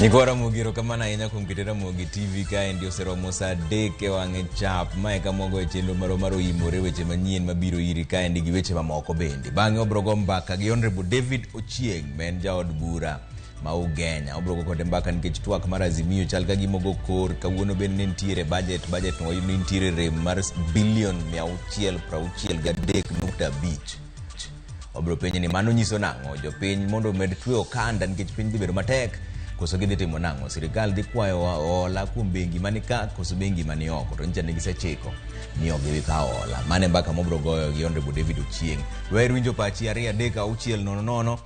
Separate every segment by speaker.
Speaker 1: Nyikwa Ramogi erokamano ahinya kuom kete Ramogi TV kaendi oseromo saa 3 e wang'e chap. Mae kama wagoye chenro marwa mar oimore weche manyien mabiro iri kaendi gi weche mamoko bende. Bang'e wabiro go mbaka gi Honorable David Ochieng' ma en jaod bura ma Ugenya. Wabiro go kode mbaka nikech twak mar Azimio chal ka gima ogo kor. Kawuono bende ne nitiere budget, budget no wayudo ni nitiere rem mar bilion 663.5. Wabiro penje ni mano nyiso nang'o? Jopiny mondo omed tweyo okanda nikech piny dhi bedo matek koso gidhi timo nang'o? Sirikal dhi kwayo hola kuom bengi mani ka koso bengi mani oko? To nyicha ne gisechiko ni ok gibi kawo hola. Mano e mbaka mwabiro goyo gi Honorable David Ochieng'. Dwaher winjo pachi 2 3 6 0 0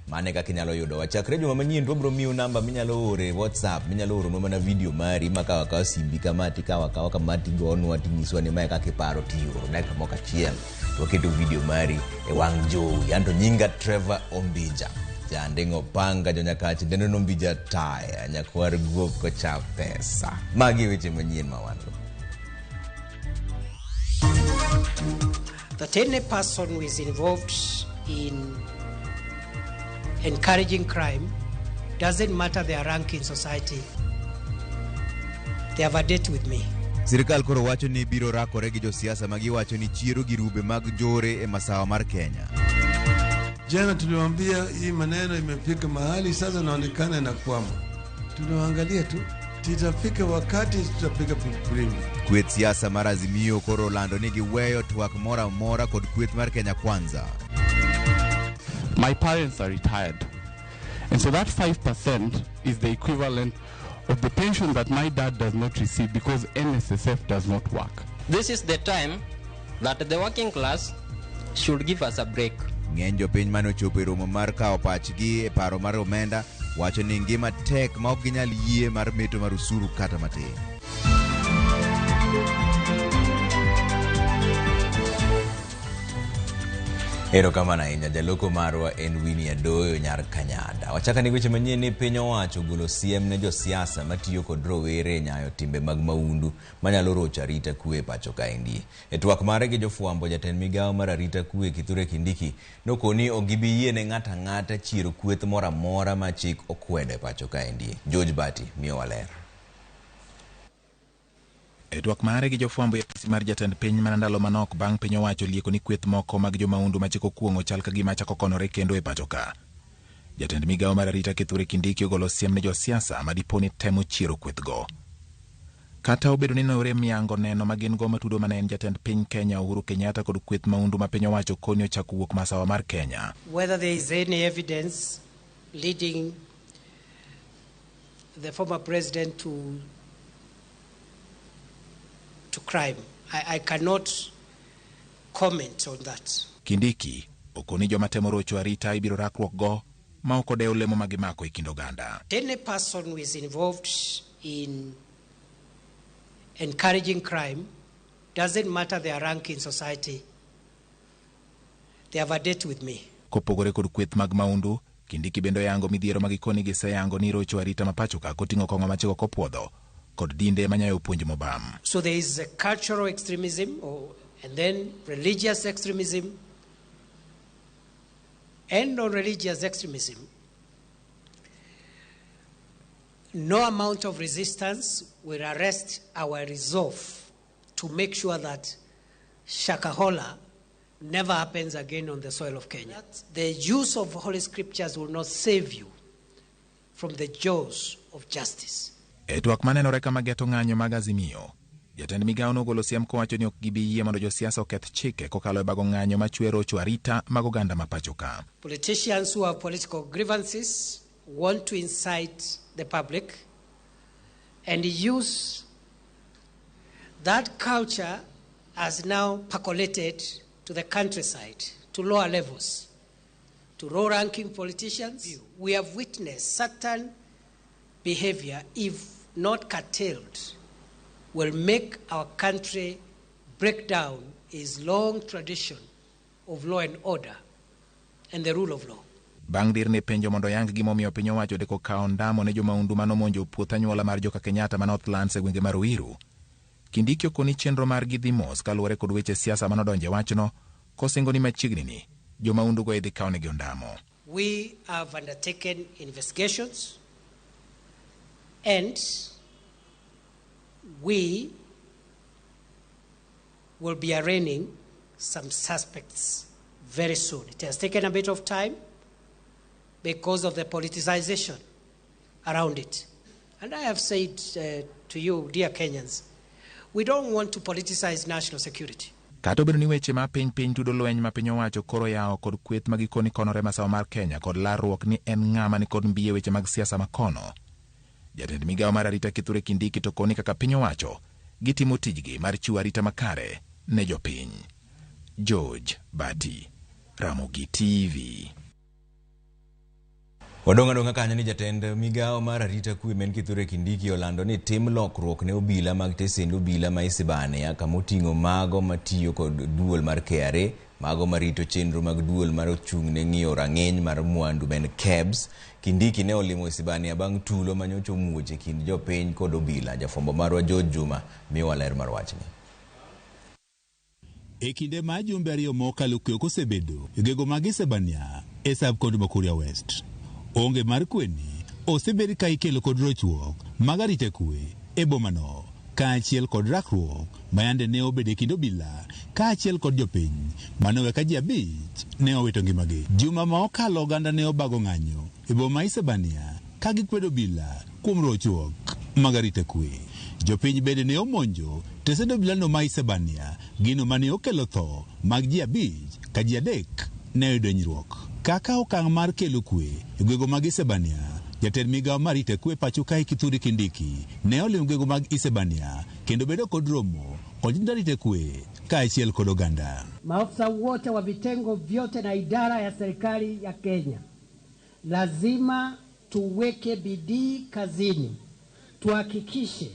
Speaker 1: Mano e kaka inyalo yudowa. Chakre juma manyien to wabiro miyo namba minyalo ore e WhatsApp, minyalo oronwa mana video mari ma kawo akawa simbi kama tikawo akawa kama tigonwa tinyiswa ni mae kaka iparo tioro dakika moko achiel to waketo video mari e wang' jowi. Anto nyinga Trevor Ombija. Janding'o opanga jonyakach dendo nombija taya nyakwar guok kocha pesa. Magi e weche manyien ma wan go.
Speaker 2: That any person who is involved in encouraging crime, doesn't matter their rank in society, they have a date with me.
Speaker 1: Sirkal koro wacho ni biro rakore gi josiasa ma giwacho ni chiero girube mag njore e masawa mar Kenya.
Speaker 3: Jana tuliwaambia hii maneno imefika mahali sasa inaonekana inakwama. Tunaangalia tu, titafika wakati tutapiga firimbi.
Speaker 1: Kweth siasa mar Azimio koro olando ni giweyo twak moro amora kod kweth mar Kenya Kwanza.
Speaker 4: My parents are retired. And so that 5% is the equivalent of the pension that my dad does not receive because NSSF does not work.
Speaker 5: This is the time that the working class should give us a break.
Speaker 1: Ng'eny jopiny mane ochopo e romo mar kawo pachgi e paro mar omenda wacho ni ngima tek ma ok ginyal yie mar meto mar osuru kata matin. Erokamano ahinya jaloko marwa en Winnie Adoyo nyar Kanyada. Wachaka ni weche manyien ni piny owacho ogolo siem ne josiasa matiyo kod rowere e nyayo timbe mag maundu manyalo rocho arita kwe e pacho kaendi. E twak mare gi jofwambo, jatend migawo mar arita kwe Kithure Kindiki nokoni ok gibi yie ne ng'ato ang'ata chiero kweth moro amora ma chik okwedo e pacho kaendi. George Bati miyowa ler.
Speaker 6: E twak mare gi jofwambo e apisi mar jatend piny mana ndalo manok bang' piny owacho lieko ni kweth moko mag jomaundu ma chik okuong'o chal ka gima chako konore kendo e pacho ka. Jatend migawo mar arita Kithure Kindiki ogolo siem ne josiasa ma dipo ni temo chiero kwethgo. Kata obedo ni norem yango neno ma gin go matudo mane en jatend piny Kenya Uhuru Kenyatta kod kweth maundu ma piny owacho koni ochako wuok masawa mar Kenya.
Speaker 2: Whether there is any evidence leading the former president to crime, I cannot comment on that.
Speaker 6: Kindiki okoni joma temo rocho arita ibiro rakruok go ma ok odewo lemo ma gimako e kind oganda.
Speaker 2: Any person who is involved in encouraging crime, doesn't matter their rank in society, they have a date with me.
Speaker 6: Kopogore kod kweth mag maundu, Kindiki bende oyango midhiero ma gikoni giseyango ni rocho arita ma pacho ka koting'o kong'o ma chik ok opuodho kod dinde manyayo puonj mobam.
Speaker 2: So there is a cultural extremism and then religious extremism and non-religious extremism. No amount of resistance will arrest our resolve to make sure that Shakahola never happens again on the soil of Kenya. The use of Holy Scriptures will not save you from the jaws of justice.
Speaker 6: E twak manenore kama geto ng'anyo mag Azimio, jatend migawo nogolo siem kowacho ni ok gibi yie mondo josiasa oketh chike kokalo e bago ng'anyo machwe rocho arita mag oganda ma pacho ka.
Speaker 2: Politicians who have political grievances want to incite the public and use that culture has now percolated to the countryside, to lower levels, to low-ranking politicians. We have witnessed certain behavior, if not curtailed, will make our country break down its long tradition of law and order and the rule of law.
Speaker 6: Bang' dirne penjo mondo oyang gimomiyo piny owacho deko kawo ndamo ne jomaundu manomonjo puoth anyuola mar joka Kenyatta ma Northlands e gwenge mar Ruiru, Kindiki okoni chenro margi dhi mos kaluwore kod weche siasa manodonjo e wachno, kosingo ni machiegni ni jomaundugo idhi kawnegi ondamo.
Speaker 2: We have undertaken investigations. And we will be arraigning some suspects very soon. It has taken a bit of time because of the politicization around it. And I have said to you, dear Kenyans, we don't want to politicize national security.
Speaker 6: Kata obedo ni weche ma piny piny tudo lweny ma piny owacho koro yawo kod kweth ma gikoni konore masawa mar Kenya kod larruok ni en ng'ama ni kod mbi e weche mag siasa makono. Jatend migawo mar arita Kithure Kindiki to koni kaka piny owacho gitimo tijgi mar chiwo arita makare ne jopiny. George Bati, Ramogi TV.
Speaker 1: Wadong' adong'a kanyo ni jatend migawo mar arita kwe men Kithure Kindiki olando ni tim lokruok ne obila mag tesend obila ma Isebania kama oting'o mago matiyo kod duol mar KRA, mago marito chenro mag duol mar ochung' ne ng'iyo rang'iny mar mwandu men KEBS. Kindiki ne olimo Isebania bang' tulo manyocha omuoch e kind jopiny kod obila. Jafwambo marwa George Juma miyowa ler mar wachni.
Speaker 7: E kinde ma jumbe 2 mokalo kwe ok osebedo e gwenge mag Isebania e sub county ma Kuria West. Onge mar kweni osebed ka ikelo kod rochruok mag arita kwe e bomano kaachiel kod rakruok ma yande ne obedo e kind obila kaachiel kod jopiny manowe ka ji 5 ne owito ngimagi. Juma ma okalo oganda ne obago ng'anyo e boma ma Isebania ka gikwedo obila kuom rochruok mag arita kwe. Jopiny bende ne omonjo tesend obilano ma Isebania, gino mane okelo tho mag ji 5 ka ji 3 ne oyudo hinyruok. Kaka okang' mar kelo kwe e gwenge mag Isebania, jatend migawo mar arita kwe pacho kae Kithure Kindiki ne olimo gwenge mag Isebania kendo bedo kod romo kod jotend arita kwe kaachiel kod oganda.
Speaker 2: Maafisa wote wa vitengo vyote na idara ya serikali ya Kenya lazima tuweke bidii kazini, tuhakikishe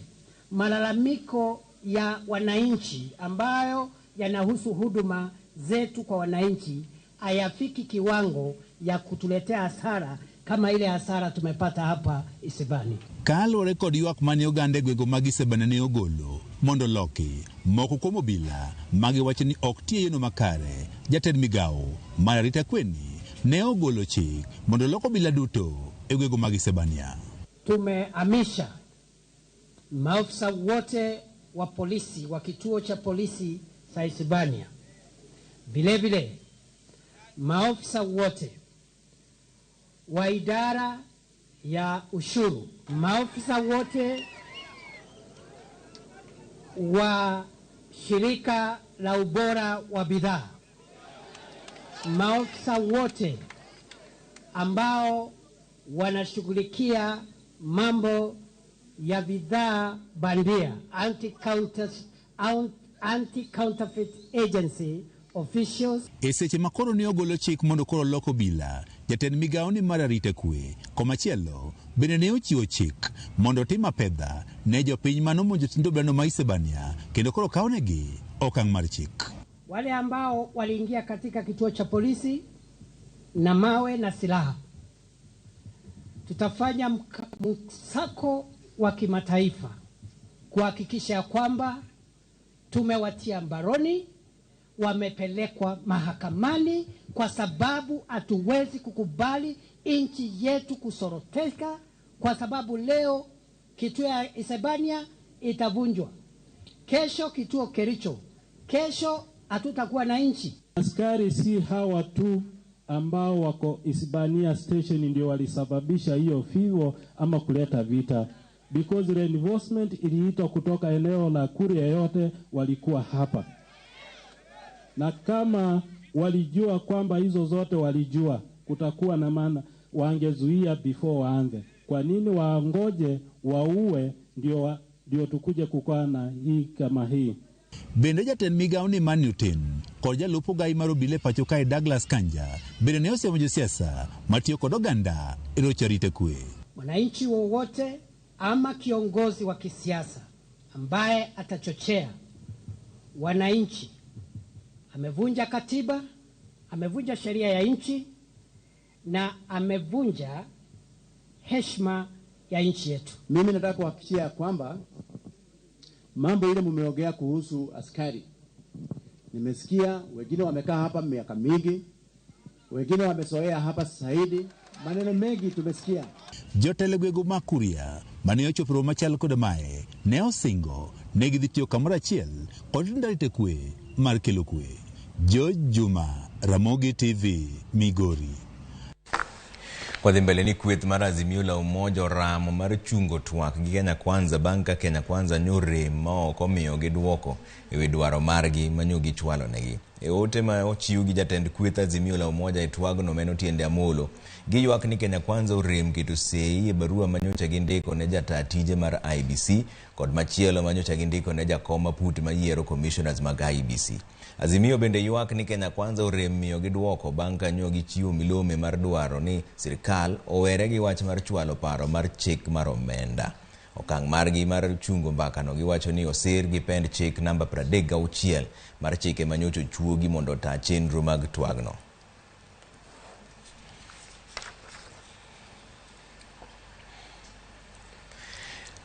Speaker 2: malalamiko ya wananchi ambayo yanahusu huduma zetu kwa wananchi hayafiki kiwango ya kutuletea hasara kama ile hasara tumepata hapa Isebania.
Speaker 7: Kaluwore kod ywak mane oganda e gwenge mag Isebania ne ogolo mondo loki moko kuom obila magiwacho ni ok ti e yono makare, jatend migawo mar arita kweni ne ogolo chik mondo lok obila duto e gwenge mag Isebania.
Speaker 2: Tumehamisha maafisa wote wa polisi wa kituo cha polisi cha Isebania, vile vile maafisa wote wa idara ya ushuru, maafisa wote wa shirika la ubora wa bidhaa, maafisa wote ambao wanashughulikia mambo ya bidhaa bandia, anti-counterfeit agency officials.
Speaker 7: E seche ma koro ne ogolo chik mondo koro lok obila, jatend migawo ni mar arita kwe komachielo bende ne ochiwo chik mondo otim apedha ne jopiny manomonjo tindo obilano ma Isebania kendo koro kawnegi okang' mar chik.
Speaker 2: Wale ambao waliingia katika kituo cha polisi na mawe na silaha, tutafanya msako wa kimataifa kuhakikisha kwamba tumewatia mbaroni, wamepelekwa mahakamani, kwa sababu hatuwezi kukubali nchi yetu kusoroteka, kwa sababu leo kituo ya Isebania itavunjwa, kesho kituo Kericho, kesho hatutakuwa na nchi.
Speaker 8: Askari si hawa tu ambao wako Isebania station ndio walisababisha hiyo figo ama kuleta vita, because reinforcement iliitwa kutoka eneo la Kuria yote walikuwa hapa. Na kama walijua kwamba hizo zote walijua kutakuwa na maana, wangezuia before waanze. Kwa nini waangoje waue ndio tukuje kukaa na hii kama hii?
Speaker 7: Bende jatend migawo ni Man Newton kod jalup ogai mar obila e pacho kae Douglas Kanja bende ne osiemo josiasa matiyo kod oganda e rocho arita kwe.
Speaker 2: Mwananchi wowote ama kiongozi wa kisiasa ambaye atachochea wananchi amevunja katiba, amevunja sheria ya nchi na amevunja heshima ya nchi yetu.
Speaker 9: Mimi nataka kuhakikishia kwamba mambo ile mmeongea kuhusu askari, nimesikia wengine wamekaa hapa miaka mingi, wengine wamezoea hapa zaidi, maneno mengi tumesikia.
Speaker 7: Jotelo gwego mag Kuria mane ochopo romo machal kod mae ne osingo ne gidhi tiyo kamoro achiel kod arita kwe mar kelo kwe. George Juma, Ramogi TV, Migori.
Speaker 1: Kwadhi mbele ni kweth mar Azimio la Umoja oramo mar chungo twak gi Kenya Kwanza bang' ka Kenya Kwanza nyorem ma ok omiyogi duoko ewi dwaro margi manyo gichwalo negi. E ote ma ochiw gi jatend kweth Azimio la Umoja e twagno meno Otiende Amolo, giywak ni Kenya Kwanza orem keto sei e barua manyocha gindiko ne jataa tije mar IEBC kod machielo manyocha gindiko ne jakom maput mayiero commissioners mag IEBC. Azimio bende ywak ni Kenya Kwanza orem miyogi duoko bang' ka nyo gichiwo milome mar dwaro ni sirikal owere gi wach mar chwalo paro mar chik mar omenda. Okang' margi mar chungo mbakano giwacho ni osir gi pend chik namba 36 mar chike manyocha ochuogi mondo ota chenro mag twagno.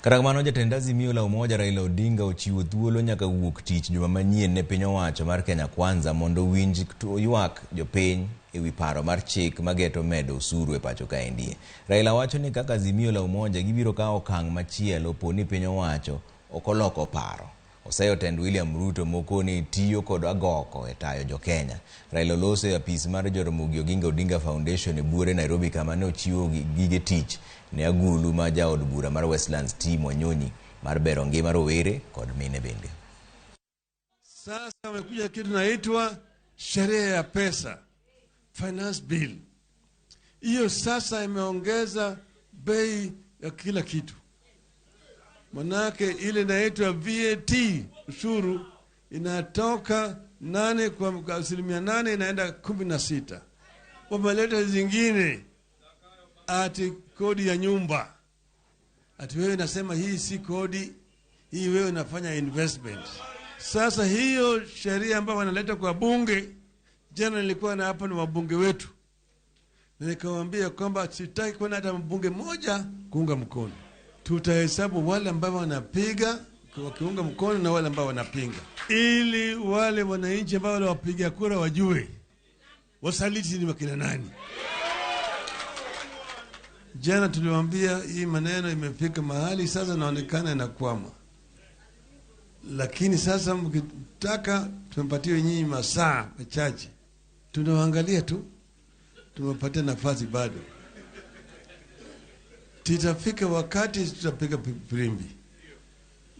Speaker 1: Kata kamano, jatend Azimio la Umoja Raila Odinga ochiwo thuolo nyaka wuok tich juma manyien ne piny owacho mar Kenya Kwanza mondo owinj ywak jopiny ewi paro mar chik mageto medo osuru e pacho kaendi. Raila wacho ni kaka Azimio la Umoja gibiro kawo okang' machielo po ni piny owacho ok oloko paro. Oseyo tend William Ruto mokoni tiyo kod agoko e tayo jokenya. Raila oloso e apis mar Jaramogi Oginga Odinga Foundation e buore Nairobi kama ne ochiwo gige tich ne agulu ma jaod bura mar Westlands T Mwanyonyi mar bero ngima rowere kod mine bende.
Speaker 3: Sasa wamekuja kitu naitwa sheria ya pesa, finance bill. Hiyo sasa imeongeza bei ya kila kitu. Manake ile inaitwa VAT ushuru inatoka 8% inaenda 16. Wameleta zingine ati kodi ya nyumba. Ati wewe nasema hii si kodi, hii wewe unafanya investment. Sasa hiyo sheria ambayo wanaleta kwa bunge, jana nilikuwa na hapa ni wabunge wetu. Nikawaambia kwamba sitaki kuona hata mbunge mmoja kuunga mkono. Tutahesabu wale ambao wanapiga wakiunga mkono na wale ambao wanapinga, ili wale wananchi ambao wanapiga kura wajue wasaliti ni wakina nani. Jana tuliwaambia hii maneno imefika mahali sasa inaonekana inakwama. Lakini sasa mkitaka tumpatie nyinyi masaa machache. Tunawaangalia tu, tumepatia nafasi bado. Tutafika wakati tutapiga filimbi.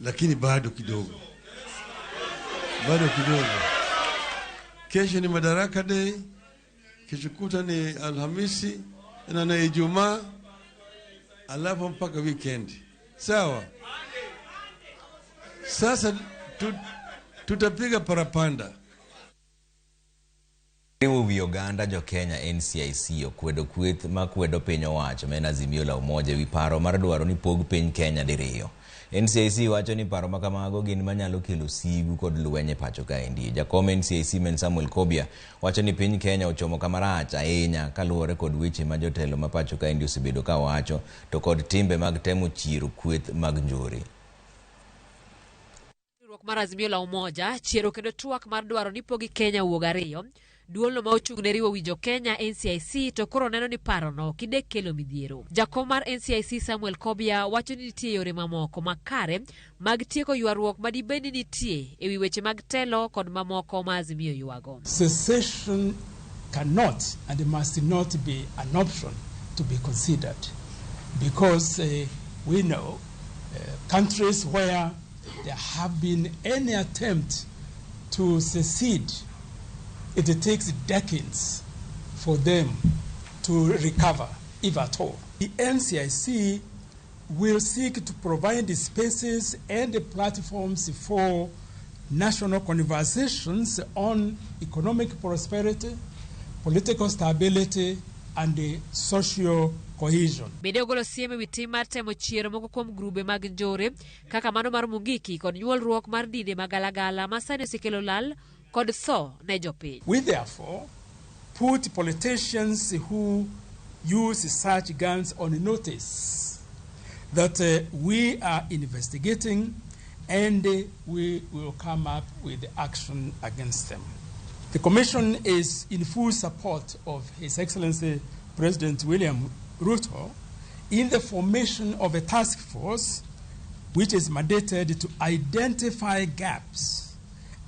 Speaker 3: Lakini bado kidogo. Bado kidogo. Kesho ni Madaraka Day, kesho kuta ni Alhamisi na Ijumaa, alafu mpaka weekend. Sawa? Sasa tutapiga parapanda.
Speaker 1: Riwo wi oganda jo Kenya NCIC okwedo kweth makwedo piny owacho ma en Azimio la Umoja ewi paro mar dwaro ni pog piny Kenya diriyo. NCIC wacho ni paro makamago gin manyalo kelo sigu kod lweny e pacho kaendi. Jakom NCIC men Samuel Kobia wacho ni piny Kenya ochomo kama rach ahinya kaluwore kod weche ma jotelo ma pacho kaendi osebedo ka wacho to kod timbe mag temo chiero kweth mag njore.
Speaker 10: Riwruok mar Azimio la Umoja chiero kendo twak mar dwaro ni pogi Kenya wuog ariyo. Duolno ma ochung' ne riwo wi jo Kenya NCIC to koro neno ni parono kinde kelo midhiero. Jakom mar NCIC Samuel Kobia wacho ni nitie yore mamoko makare mag tieko ywaruok madibed ni nitie ewi weche mag telo kod mamoko ma Azimio ywago.
Speaker 11: Secession cannot and must not be an option to be considered, because we know countries where there have been any attempt to secede, it takes decades for them to recover, if at all. The NCIC will seek to provide the spaces and the platforms for national conversations on economic prosperity, political stability, and the social cohesion.
Speaker 10: Bende ogolo siem ewi tim mar temo chiero moko kuom grube mag njore kaka mano mar Mungiki kod nyuolruok mar dinde magalagala ma sani osekelo lal kod tho ne jopiny.
Speaker 11: We therefore put politicians who use such guns on notice that we are investigating and we will come up with action against them. The Commission is in full support of His Excellency President William Ruto in the formation of a task force which is mandated to identify gaps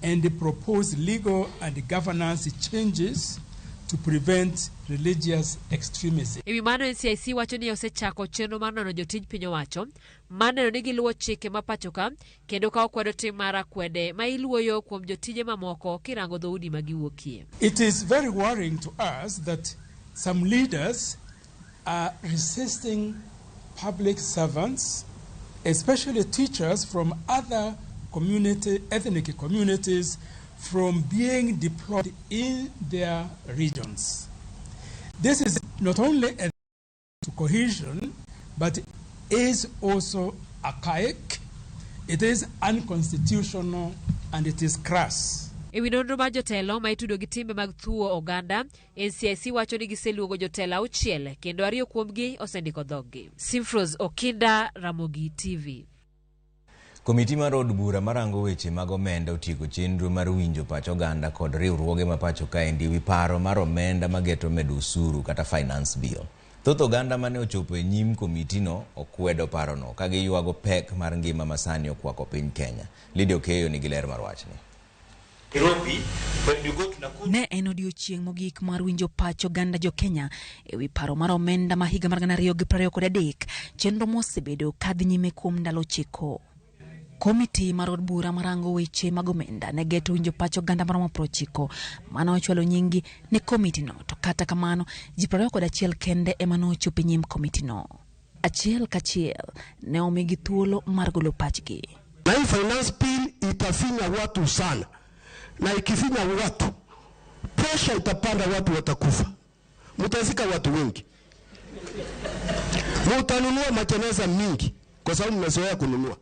Speaker 11: and propose legal and governance changes to prevent religious extremism.
Speaker 10: E wi mano, NCIC wacho ni osechako chenro mar nono jotij piny owacho mar neno ni giluwo chike ma pacho ka kendo ka okwedo tim mar akwede ma iluoyo kuom jotije mamoko kirango dhoudi ma giwuokie.
Speaker 11: It is very worrying to us that some leaders are resisting public servants, especially teachers from other ethnic communities, from being deployed in their regions. This is not only a to cohesion, but is also archaic, it is unconstitutional, and it is crass.
Speaker 10: E wi nonro mar jotelo ma itudo gi timbe mag thuo oganda, NCIC wacho ni giseluongo jotelo 6 kendo 2 kuomgi osendiko dhoggi. Simfros Okinda, Ramogi TV.
Speaker 1: Komiti mar od bura marango weche mag omenda otieko chenro mar winjo pach oganda kod riwruoge ma pacho kaendi wi paro mar omenda mageto medo osuru kata finance bill. Thoth oganda mane ochopo e nyim komitino okwedo parono ka giywago pek mar ngima masani okwako piny Kenya. Lydia Okeyo nigi ler mar wachni.
Speaker 12: Ne en odiochieng' mogik mar winjo pach oganda jo Kenya e wi paro mar omenda ma higa mar 2023, chenro mosebedo kadhi nyime kuom ndalo 9. Komiti mar od bura marango weche mag omenda ne geto winjo pach oganda maromo 90 mane ochwalo nyinggi ne komitino, to kata kamano ji 21 kende ema nochopo e nyim komitino. Achiel kachiel ne omigi thuolo mar golo pachgi.
Speaker 13: Na hii finance bill itafinya watu sana, na ikifinya watu pressure itapanda, watu watakufa, mtazika watu wengi, mtanunua majeneza mingi kwa sababu mmezoea kununua,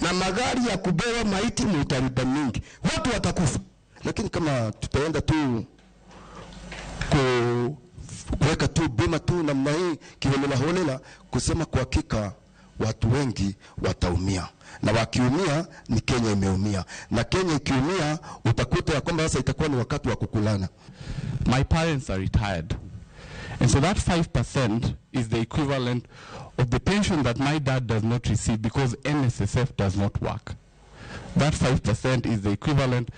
Speaker 13: na magari ya kubeba maiti mtalipa mingi, watu watakufa. Lakini kama tutaenda tu kuweka tu bima tu namna hii kiholela holela, kusema kwa hakika watu wengi wataumia, na wakiumia ni Kenya imeumia, na Kenya ikiumia utakuta ya kwamba sasa itakuwa ni wakati wa kukulana.
Speaker 4: My parents are retired, and so that 5% is the equivalent of the pension that my dad does not receive because NSSF does not work. That 5% is the equivalent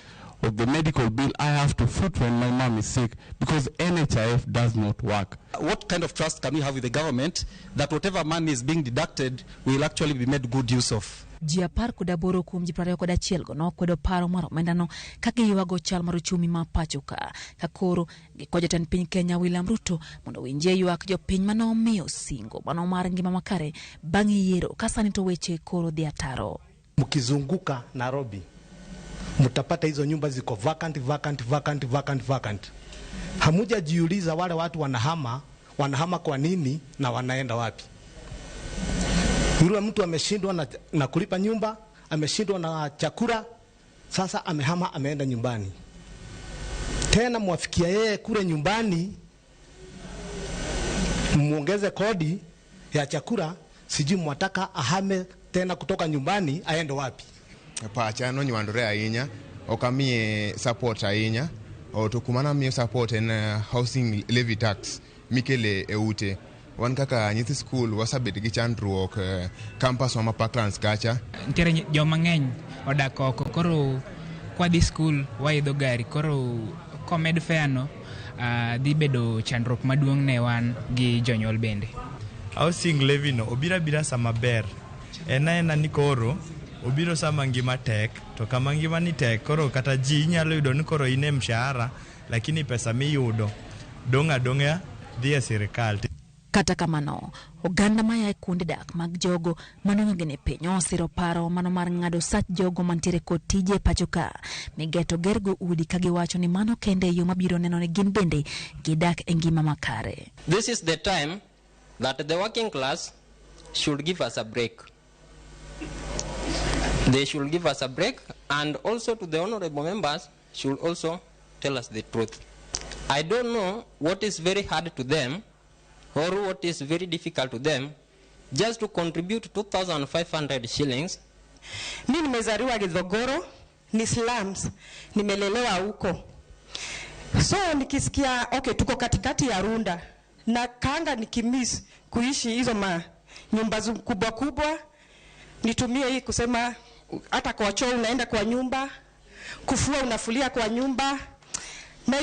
Speaker 4: of the medical bill I have to foot when my mom is sick because NHIF does not work.
Speaker 14: What kind of trust can we have with the government that whatever money is being deducted will actually be made good use of?
Speaker 12: Ji 18 kuom ji 21 go nokwedo paro mar omendano ka giywago chal mar uchumi ma pacho ka koro gikwa jatend piny Kenya William Ruto mondo owinjie ywak jopiny mane omiyo singo mano mar ngima makare bang' yiero ka sani to weche koro dhi ataro.
Speaker 15: Mkizunguka Nairobi mtapata hizo nyumba ziko vacant, vacant, vacant, vacant, vacant. Hamujajiuliza wale watu wanahama, wanahama kwa nini na wanaenda wapi? Yule mtu ameshindwa na kulipa nyumba, ameshindwa na chakula, sasa amehama ameenda nyumbani. Tena mwafikia yeye kule nyumbani, muongeze kodi ya chakula, sijui mwataka ahame tena kutoka nyumbani aende wapi?
Speaker 16: Pacha nonywandore ahinya, ok amiye support ahinya, to kuma namiyo support en housing levy tax mikele e ute. Wan kaka nyithi skul wasebet gi chandruok campus wa ma Parklands kacha.
Speaker 17: Nitiere joma ng'eny odak oko, koro kwadhi skul waidho gari, koro komed fare no dhi bedo chandruok maduong' ne wan gi jonyuol bende.
Speaker 18: Housing levy no obiro abira sama ber, en aena ni koro obiro sama ngima tek, to kama ngima ni tek koro kata ji inyalo yudo ni koro in e mshahara, lakini pesa miyudo dong' adong'a dhi e sirikal.
Speaker 12: Kata kamano, oganda maya e kuonde dak mag jogo manong'o ne piny osiro paro mano mar ng'ado sach jogo mantiere kod tije e pacho ka migeto gergo udi ka giwacho ni mano kende yo mabiro neno ni gin bende gidak e ngima makare.
Speaker 5: This is the time that the working class should give us a break. They should give us a break, and also to the honorable members should also tell us the truth. I don't know what is very hard to them or what is very difficult to them just to contribute 2,500 shillings.
Speaker 19: Mimi nimezaliwa Githogoro, ni slums, nimelelewa huko. So nikisikia okay, tuko katikati ya Runda Na kaanga nikimiss kuishi hizo ma nyumba kubwa kubwa, nitumie hii kusema hata kwa choo unaenda kwa nyumba, kufua unafulia kwa nyumba. Na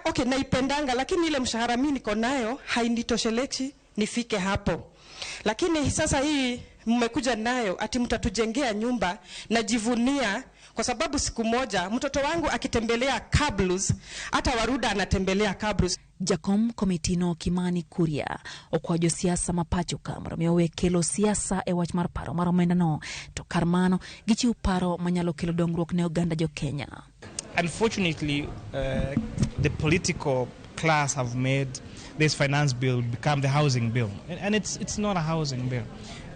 Speaker 19: okay, naipendanga, lakini ile mshahara mimi niko nayo hainitoshelezi nifike hapo. Lakini sasa hii mmekuja nayo ati mtatujengea nyumba, najivunia kwa sababu siku moja mtoto wangu akitembelea Kablus, hata Waruda anatembelea Kablus.
Speaker 12: Jakom komitino Kimani Kuria okwayo josiasa ma pacho ka mondo mi owe kelo siasa e wach mar paro mar omenda no, to kar mano gichiw paro manyalo kelo dongruok ne oganda jo Kenya.
Speaker 20: Unfortunately, the political class have made this finance bill become the housing bill, and it's not a housing bill.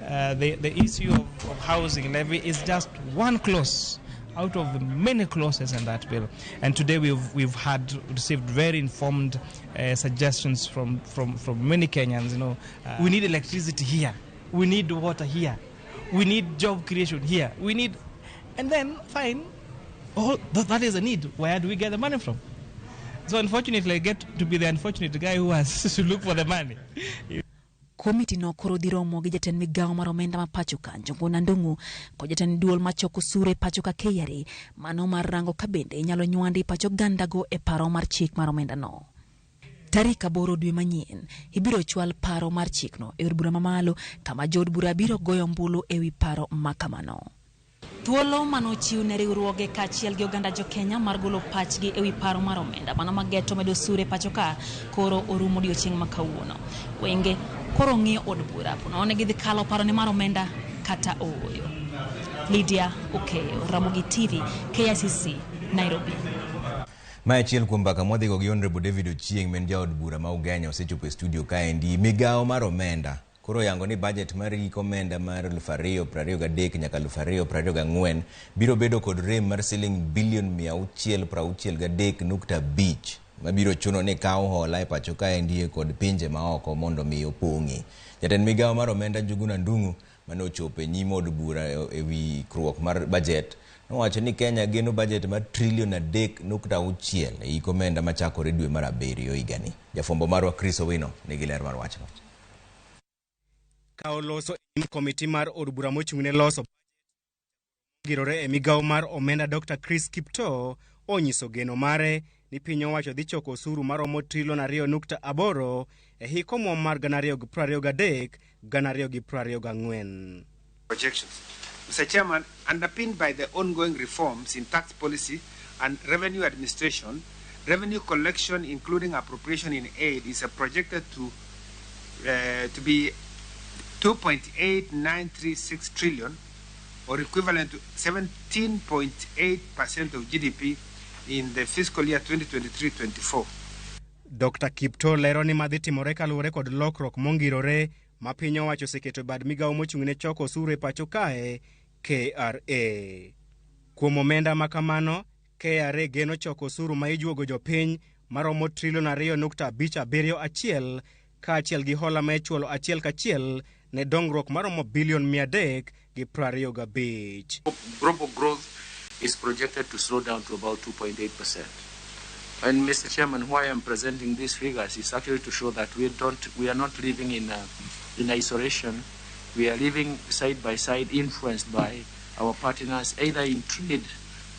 Speaker 20: The issue of housing levy is just one clause out of the many clauses in that bill. And today we've had received very informed suggestions from many Kenyans. You know, we need electricity here, we need water here, we need job creation here, we need, and then fine, oh, that is a need. Where do we get the money from? So unfortunately, I get to be the unfortunate guy who has to look for the money.
Speaker 12: Komiti no koro dhi romo gi jatend migawo mar omenda ma pacho ka Njuguna Ndung'u kod jatend duol machoko osuru e pacho ka KRA, mano mar rango ka bende inyalo nywandi pacho ogandago e paro mar chik mar omenda no. Tarik 8 dwe manyien ibiro chwal paro mar chikno e od bura mamalo kama jood bura biro goyo ombulu ewi paro ma kamano. Thuolo manochiw ne riwruoge kaachiel gi oganda jo Kenya mar golo pachgi ewi paro mar omenda mano mageto medo osuru e pacho ka koro orumo odiochieng' ma kawuono. Wenge koro ng'iyo od bura ponono gidhi kalo paro ne mar omenda kata ooyo. Lydia Okeyo, Ramogi TV, KICC, Nairobi.
Speaker 1: Mae achiel kuom mbaka mwadhigo gi Honorable David Ochieng' ma en jaod bura ma Ugenya osechopo e studio kaendi. Migawo mar omenda koro yango ni budget mar hik omenda mar 2023 nyaka 2024 biro bedo kod rem mar siling bilion 663.5 mabiro chuno ni kaw hola e pacho kaendi kod pinje maoko mondo mi opong'i. Jatend migawo mar omenda Njuguna Ndung'u mane ochopo e nyim od bura ewi ikruok mar budget nowacho ni Kenya geno budget mar trilion 3.6 e hik omenda machakore dwe mar 7 higani. Jafwambo marwa Chris Owino nigi ler mar wachno.
Speaker 21: Ka oloso e komiti mar od bura mochung'ne loso girore e migawo mar omenda Dr. Chris Kiptoo onyiso geno mare ni piny owacho dhi choko osuru maromo trilion 2.8 e hik omwom mar 2023 2024.
Speaker 22: Projections. Mr. Chairman, underpinned by the ongoing reforms in tax policy and revenue administration, revenue collection including appropriation in aid is projected to be 2.8936 trillion or equivalent to 17.8% of GDP in the fiscal year 2023-24.
Speaker 21: Dr. Kiptoo lero ni madhi timore kaluwore kod lokruok mongirore ma piny owacho oseketo e bad migawo mochung'ne choko osuru e pacho kae KRA. Kuom omenda ma kamano, KRA geno choko osuru ma ijuogo jopiny maromo trilion 2.571 kaachiel gi hola ma ichulo achiel kachiel ne dongruok maromo bilion 325.
Speaker 23: Global growth is projected to slow down to about 2.8%. And Mr. Chairman, why I'm presenting these figures is actually to show that we are not living in isolation. We are living side by side, influenced by our partners, either in trade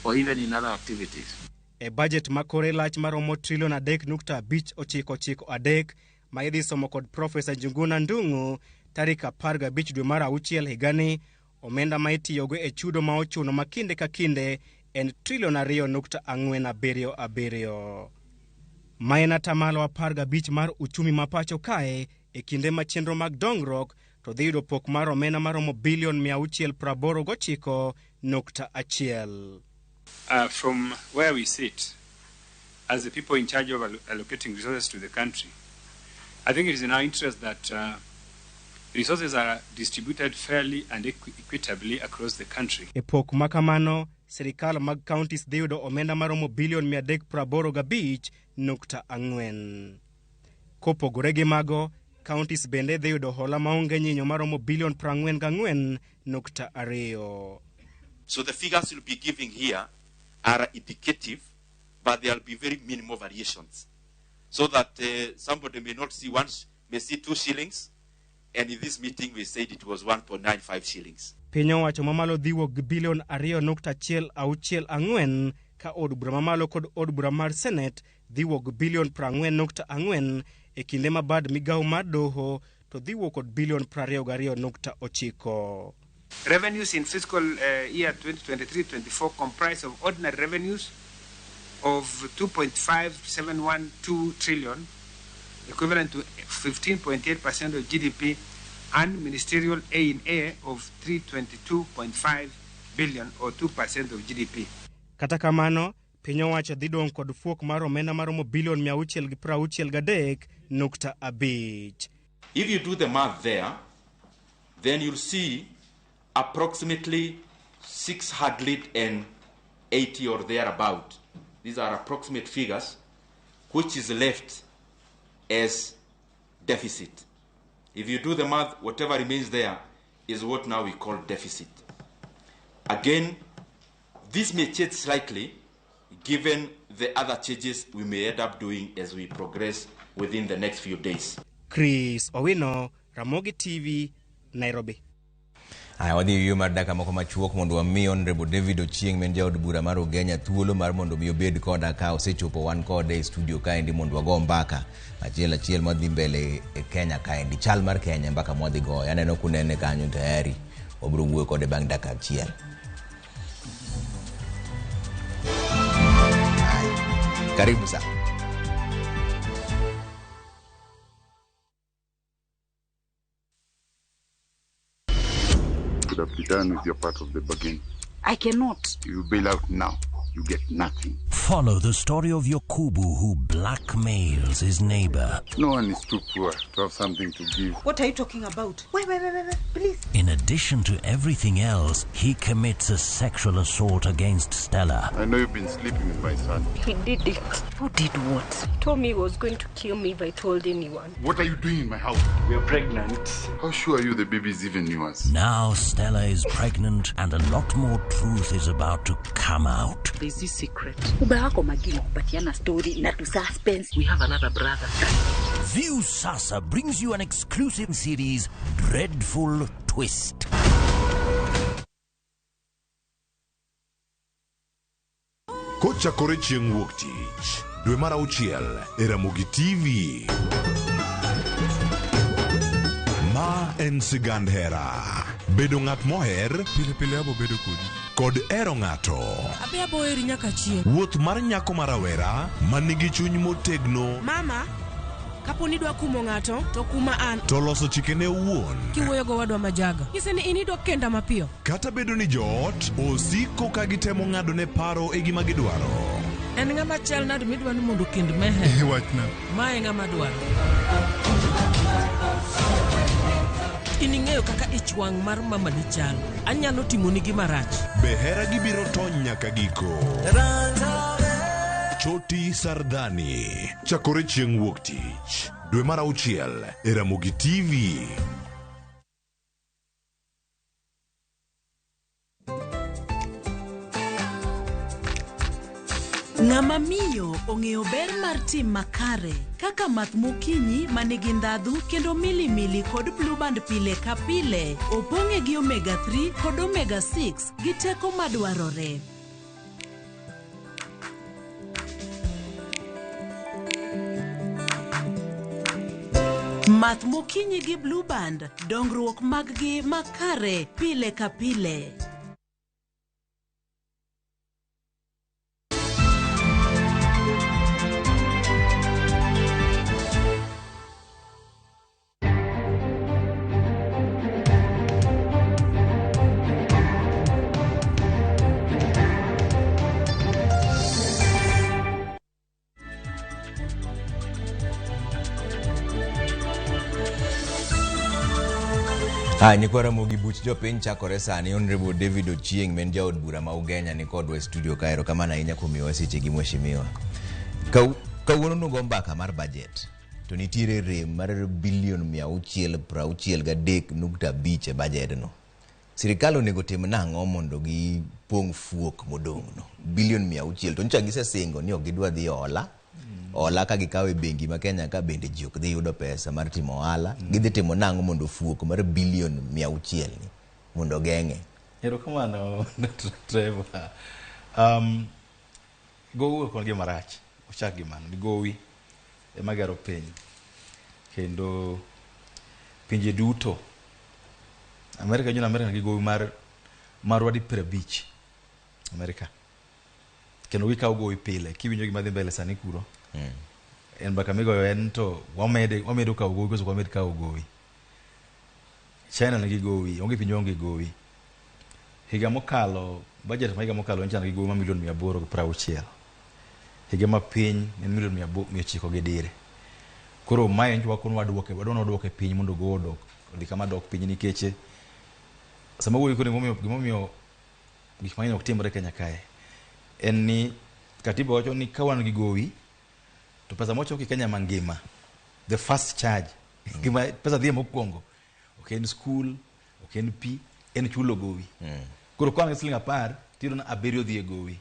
Speaker 23: or even in other activities.
Speaker 21: E budget ma kore lach maromo trilion 3.5993 ma idhi somo kod Profesa Njuguna Ndung'u tarik 15 dwe mar 6 higani, omenda ma itiyogo e chudo ma ochuno ma kinde ka kinde en trilion 2.477. Ma en atamalo 15 mar uchumi ma pacho kae e kinde ma chenro mag dongruok to dhi yudo pok mar omenda maromo bilion 689.1.
Speaker 24: From where we sit, as the people in charge of allocating resources to the country, I think it is in our interest that resources are distributed fairly and equitably across the country.
Speaker 21: E pok makamano, sirikal mag counties dhi yudo omenda maromo bilion 385.4. Kopogore gi mago, counties bende dhi yudo hola maonge nyinyo maromo bilion 44.2.
Speaker 25: So the figures you'll be giving here are indicative, but there will be very minimal variations, so that somebody may not see one may see 2 shillings, and in this meeting we said it was 1.95 shillings.
Speaker 21: Piny owacho mamalo dhi wuok gi bilion 2.164 ka od bura mamalo kod od bura mar Senet dhi wuok gi bilion 40.4 e kinde ma bad migawo mar doho to dhi wuok kod bilion 22.9.
Speaker 22: Revenues in fiscal year 2023-24 comprise of ordinary revenues of 2.5712 trillion, equivalent to 15.8% of GDP, and ministerial A&A of 322.5 billion or 2% of GDP.
Speaker 21: Kata kamano, piny owacho dhi dong' kod fuok mar omenda maromo bilion 663.5.
Speaker 25: If you do the math there, then you'll see approximately 680 or thereabout. These are approximate figures, which is left as deficit. If you do the math, whatever remains there is what now we call deficit. Again, this may change slightly given the other changes we may end up doing as we progress within the next few days.
Speaker 21: Chris Owino, Ramogi TV, Nairobi.
Speaker 1: Aya, wadhi yueyo mar dakika moko machuok mondo wami Honorable David Ochieng' ma en jaod bura mar Ugenya thuolo mar mondo mi obed koda ka osechopo wan kode e studio kaendi mondo wago mbaka achiel achiel madhi mbele e Kenya kaendi. Chal mar Kenya mbaka mwadhi goyo. Aneno kunene kanyo tayari. Wabiro wuoyo kode bang' dakika achiel. Karibu sana.
Speaker 2: Could have done with your part of the bargain.
Speaker 6: I cannot.
Speaker 2: You bail out now, you get nothing.
Speaker 7: Follow the story of Yokubu who blackmails his neighbor.
Speaker 2: No one is too poor to have something to give.
Speaker 6: What are you talking about? Wait, wait, wait, wait, wait, please.
Speaker 7: In addition to everything else, he commits a sexual assault against Stella.
Speaker 2: I know you've been sleeping with my son.
Speaker 8: He did it. Who did what? He told me he was going to kill me if I told anyone.
Speaker 2: What are you doing in my house?
Speaker 23: We are pregnant.
Speaker 2: How sure are you the baby is even yours?
Speaker 7: Now Stella is pregnant and a lot more truth is about to come out.
Speaker 6: There's this secret. Uba wako magini kupatiana story na tu suspense.
Speaker 23: We have another brother.
Speaker 7: View Sasa brings you an exclusive series, Dreadful Twist.
Speaker 9: Kochakore chieng' wuok tich dwe mar auchiel e Ramogi TV. Ma en sigand hera. Bedo ng'at moher
Speaker 26: pile pile abo bedo kodi
Speaker 9: kod hero ng'ato.
Speaker 27: Abe abo heri nyaka chieng'.
Speaker 9: Wuoth mar nyako ma rawera ma nigi chuny motegno.
Speaker 27: Mama, kapo ni idwa kumo ng'ato to kuma an.
Speaker 9: To loso chikene owuon.
Speaker 27: Kiwuoyo go wadwa majaga. Nyise ni in idwa kenda mapiyo.
Speaker 9: Kata bedo ni joot osiko ka gitemo ng'ado ne paro e gima gidwaro.
Speaker 27: En ng'ama chal nade midwa ni mondo okend Meher?
Speaker 26: Wachna.
Speaker 27: Ma e ng'ama dwaro. In ing'eyo kaka ich wang' mar mama ni chal. Anyalo timoni gima rach.
Speaker 9: Be hera gibiro tony nyaka giko. Choti Sardani. Chakore chieng' wuok tich. Dwe mar auchiel e Ramogi TV.
Speaker 28: Ng'ama miyo ong'eyo ber mar tim makare kaka math mokinyi manigi ndhadhu kendo milimili kod blue band pile ka pile opong'e gi omega 3 kod omega 6 gi teko madwarore. Math mokinyi gi blue band dongruok mag-gi makare pile ka pile.
Speaker 1: Haya, nyikwa Ramogi buch jopiny chakore sani. Honorable David Ochieng' ma en jaod bura ma Ugenya ni kodwa e studio ka. Erokamano ahinya kuom miyowa sechegi mheshimiwa. Kawuono nugo mbaka mar budget to nitiere rem mar bilion 663.5 e budget no. Sirikal onego tim nang'o mondo gipong' fuok modong' no? Bilion 600 to nyocha gisesingo ni ok gidwa dhi hola. Hola ka gikawo e bengi ma Kenya ka bende ji ok dhi yudo pesa mar timo ohala. Gidhi timo nang'o mondo fuok mar bilion 600 ni mondo geng'e?
Speaker 3: Erokamano Trevor. Gowi ok en gima rach. Ochak gi mano. Ni gowi ema gero piny. Kendo pinje duto. Amerika jona Amerika nigi gowi mar marwa di 50. Amerika. Kendo gikawo gowi pile. Kiwinjo gima dhi mbele sani kuro. En mbaka migoyo en to wamedo kawo gowi koso ok wamed kawo gowi. China nigi gowi, onge piny maonge gowi. Higa mokalo, budget ma higa mokalo nyicha nigi gowi ma milion 860. Higa ma piny en milion 900 gi dire. Koro mae nyicha wakono waduoke, wadwa waduoke piny mondo gowi odok, odhi kama dok piny nikech sama wuoyi koro gimomiyo gik mang'eny ok timre Kenya kae en ni katiba wacho ni ka wan gi gowi to pesa mochoki Kenya mangima, the first charge, gima pesa dhi mokwongo, ok en school, ok en pi, en chulo gowi. Koro ka wan gi siling 10, tiyudo ni 7 dhi e gowi.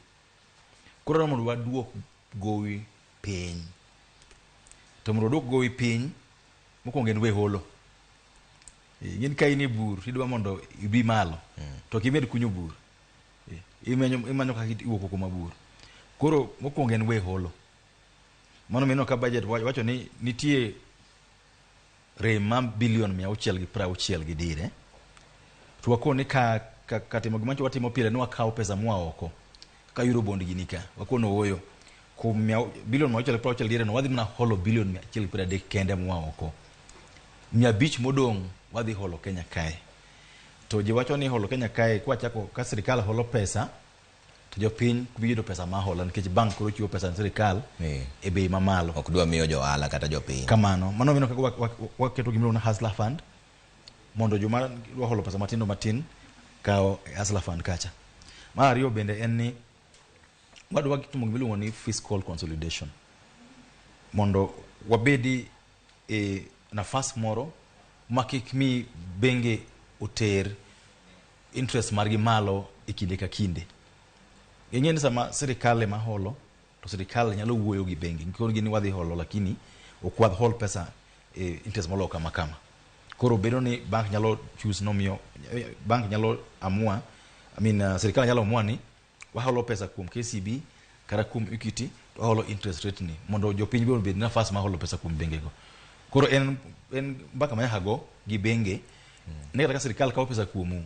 Speaker 3: Koro mondo waduok gowi piny. To mondo waduok gowi piny, mokwongo en we holo. Ing'e ni ka in e bur, tidwa mondo ibi malo, to ok imed kunyo bur. Imanyo kaka iwuok oko mabur. Koro mokwongo en we holo. Mano mineno ka budget wacho ni nitie rem ma bilion 660 gi dire. To wakone ka timo gima watimo pile ni wakawo pesa moa oko. Kaka euro bond gini ka, wakono ooyo. Kuom bilion 660 dire no wadhi mana holo bilion 130 kende moa oko. 500 modong' wadhi holo Kenya kae. To ji wacho ni holo Kenya kae kwachako ka sirikal holo pesa to jopiny biro yudo pesa ma hola nikech bank koro chiwo pesa ne sirikal e bei mamalo.
Speaker 1: Ok dwa miyo jo ohala kata jopiny.
Speaker 3: Kamano, mano mineno kaka waketo gima iluongo ni Hustler Fund mondo joma dwa holo pesa matindo matin kawo e Hustler Fund kacha. Mar ariyo bende en ni wadwa timo gima iluongo ni fiscal consolidation mondo wabedi e nafas moro ma kik mi benge oter interest margi malo e kinde ka kinde. Ing'e ni sama sirikal ema holo, to sirikal nyalo wuoyo gi bengi. Gikoni ni wadhi holo lakini ok wadhol pesa e interest moloyo kama kama. Koro bedo ni bank nyalo choose nomiyo, bank nyalo amua, I mean, sirikal nyalo amua ni waholo pesa kuom KCB kata kuom Equity to waholo interest rate ni mondo jopiny be obed nafas mar holo pesa kuom benge go. Koro en mbaka ma nyaka go gi benge ni kata ka sirikal kawo pesa kuomu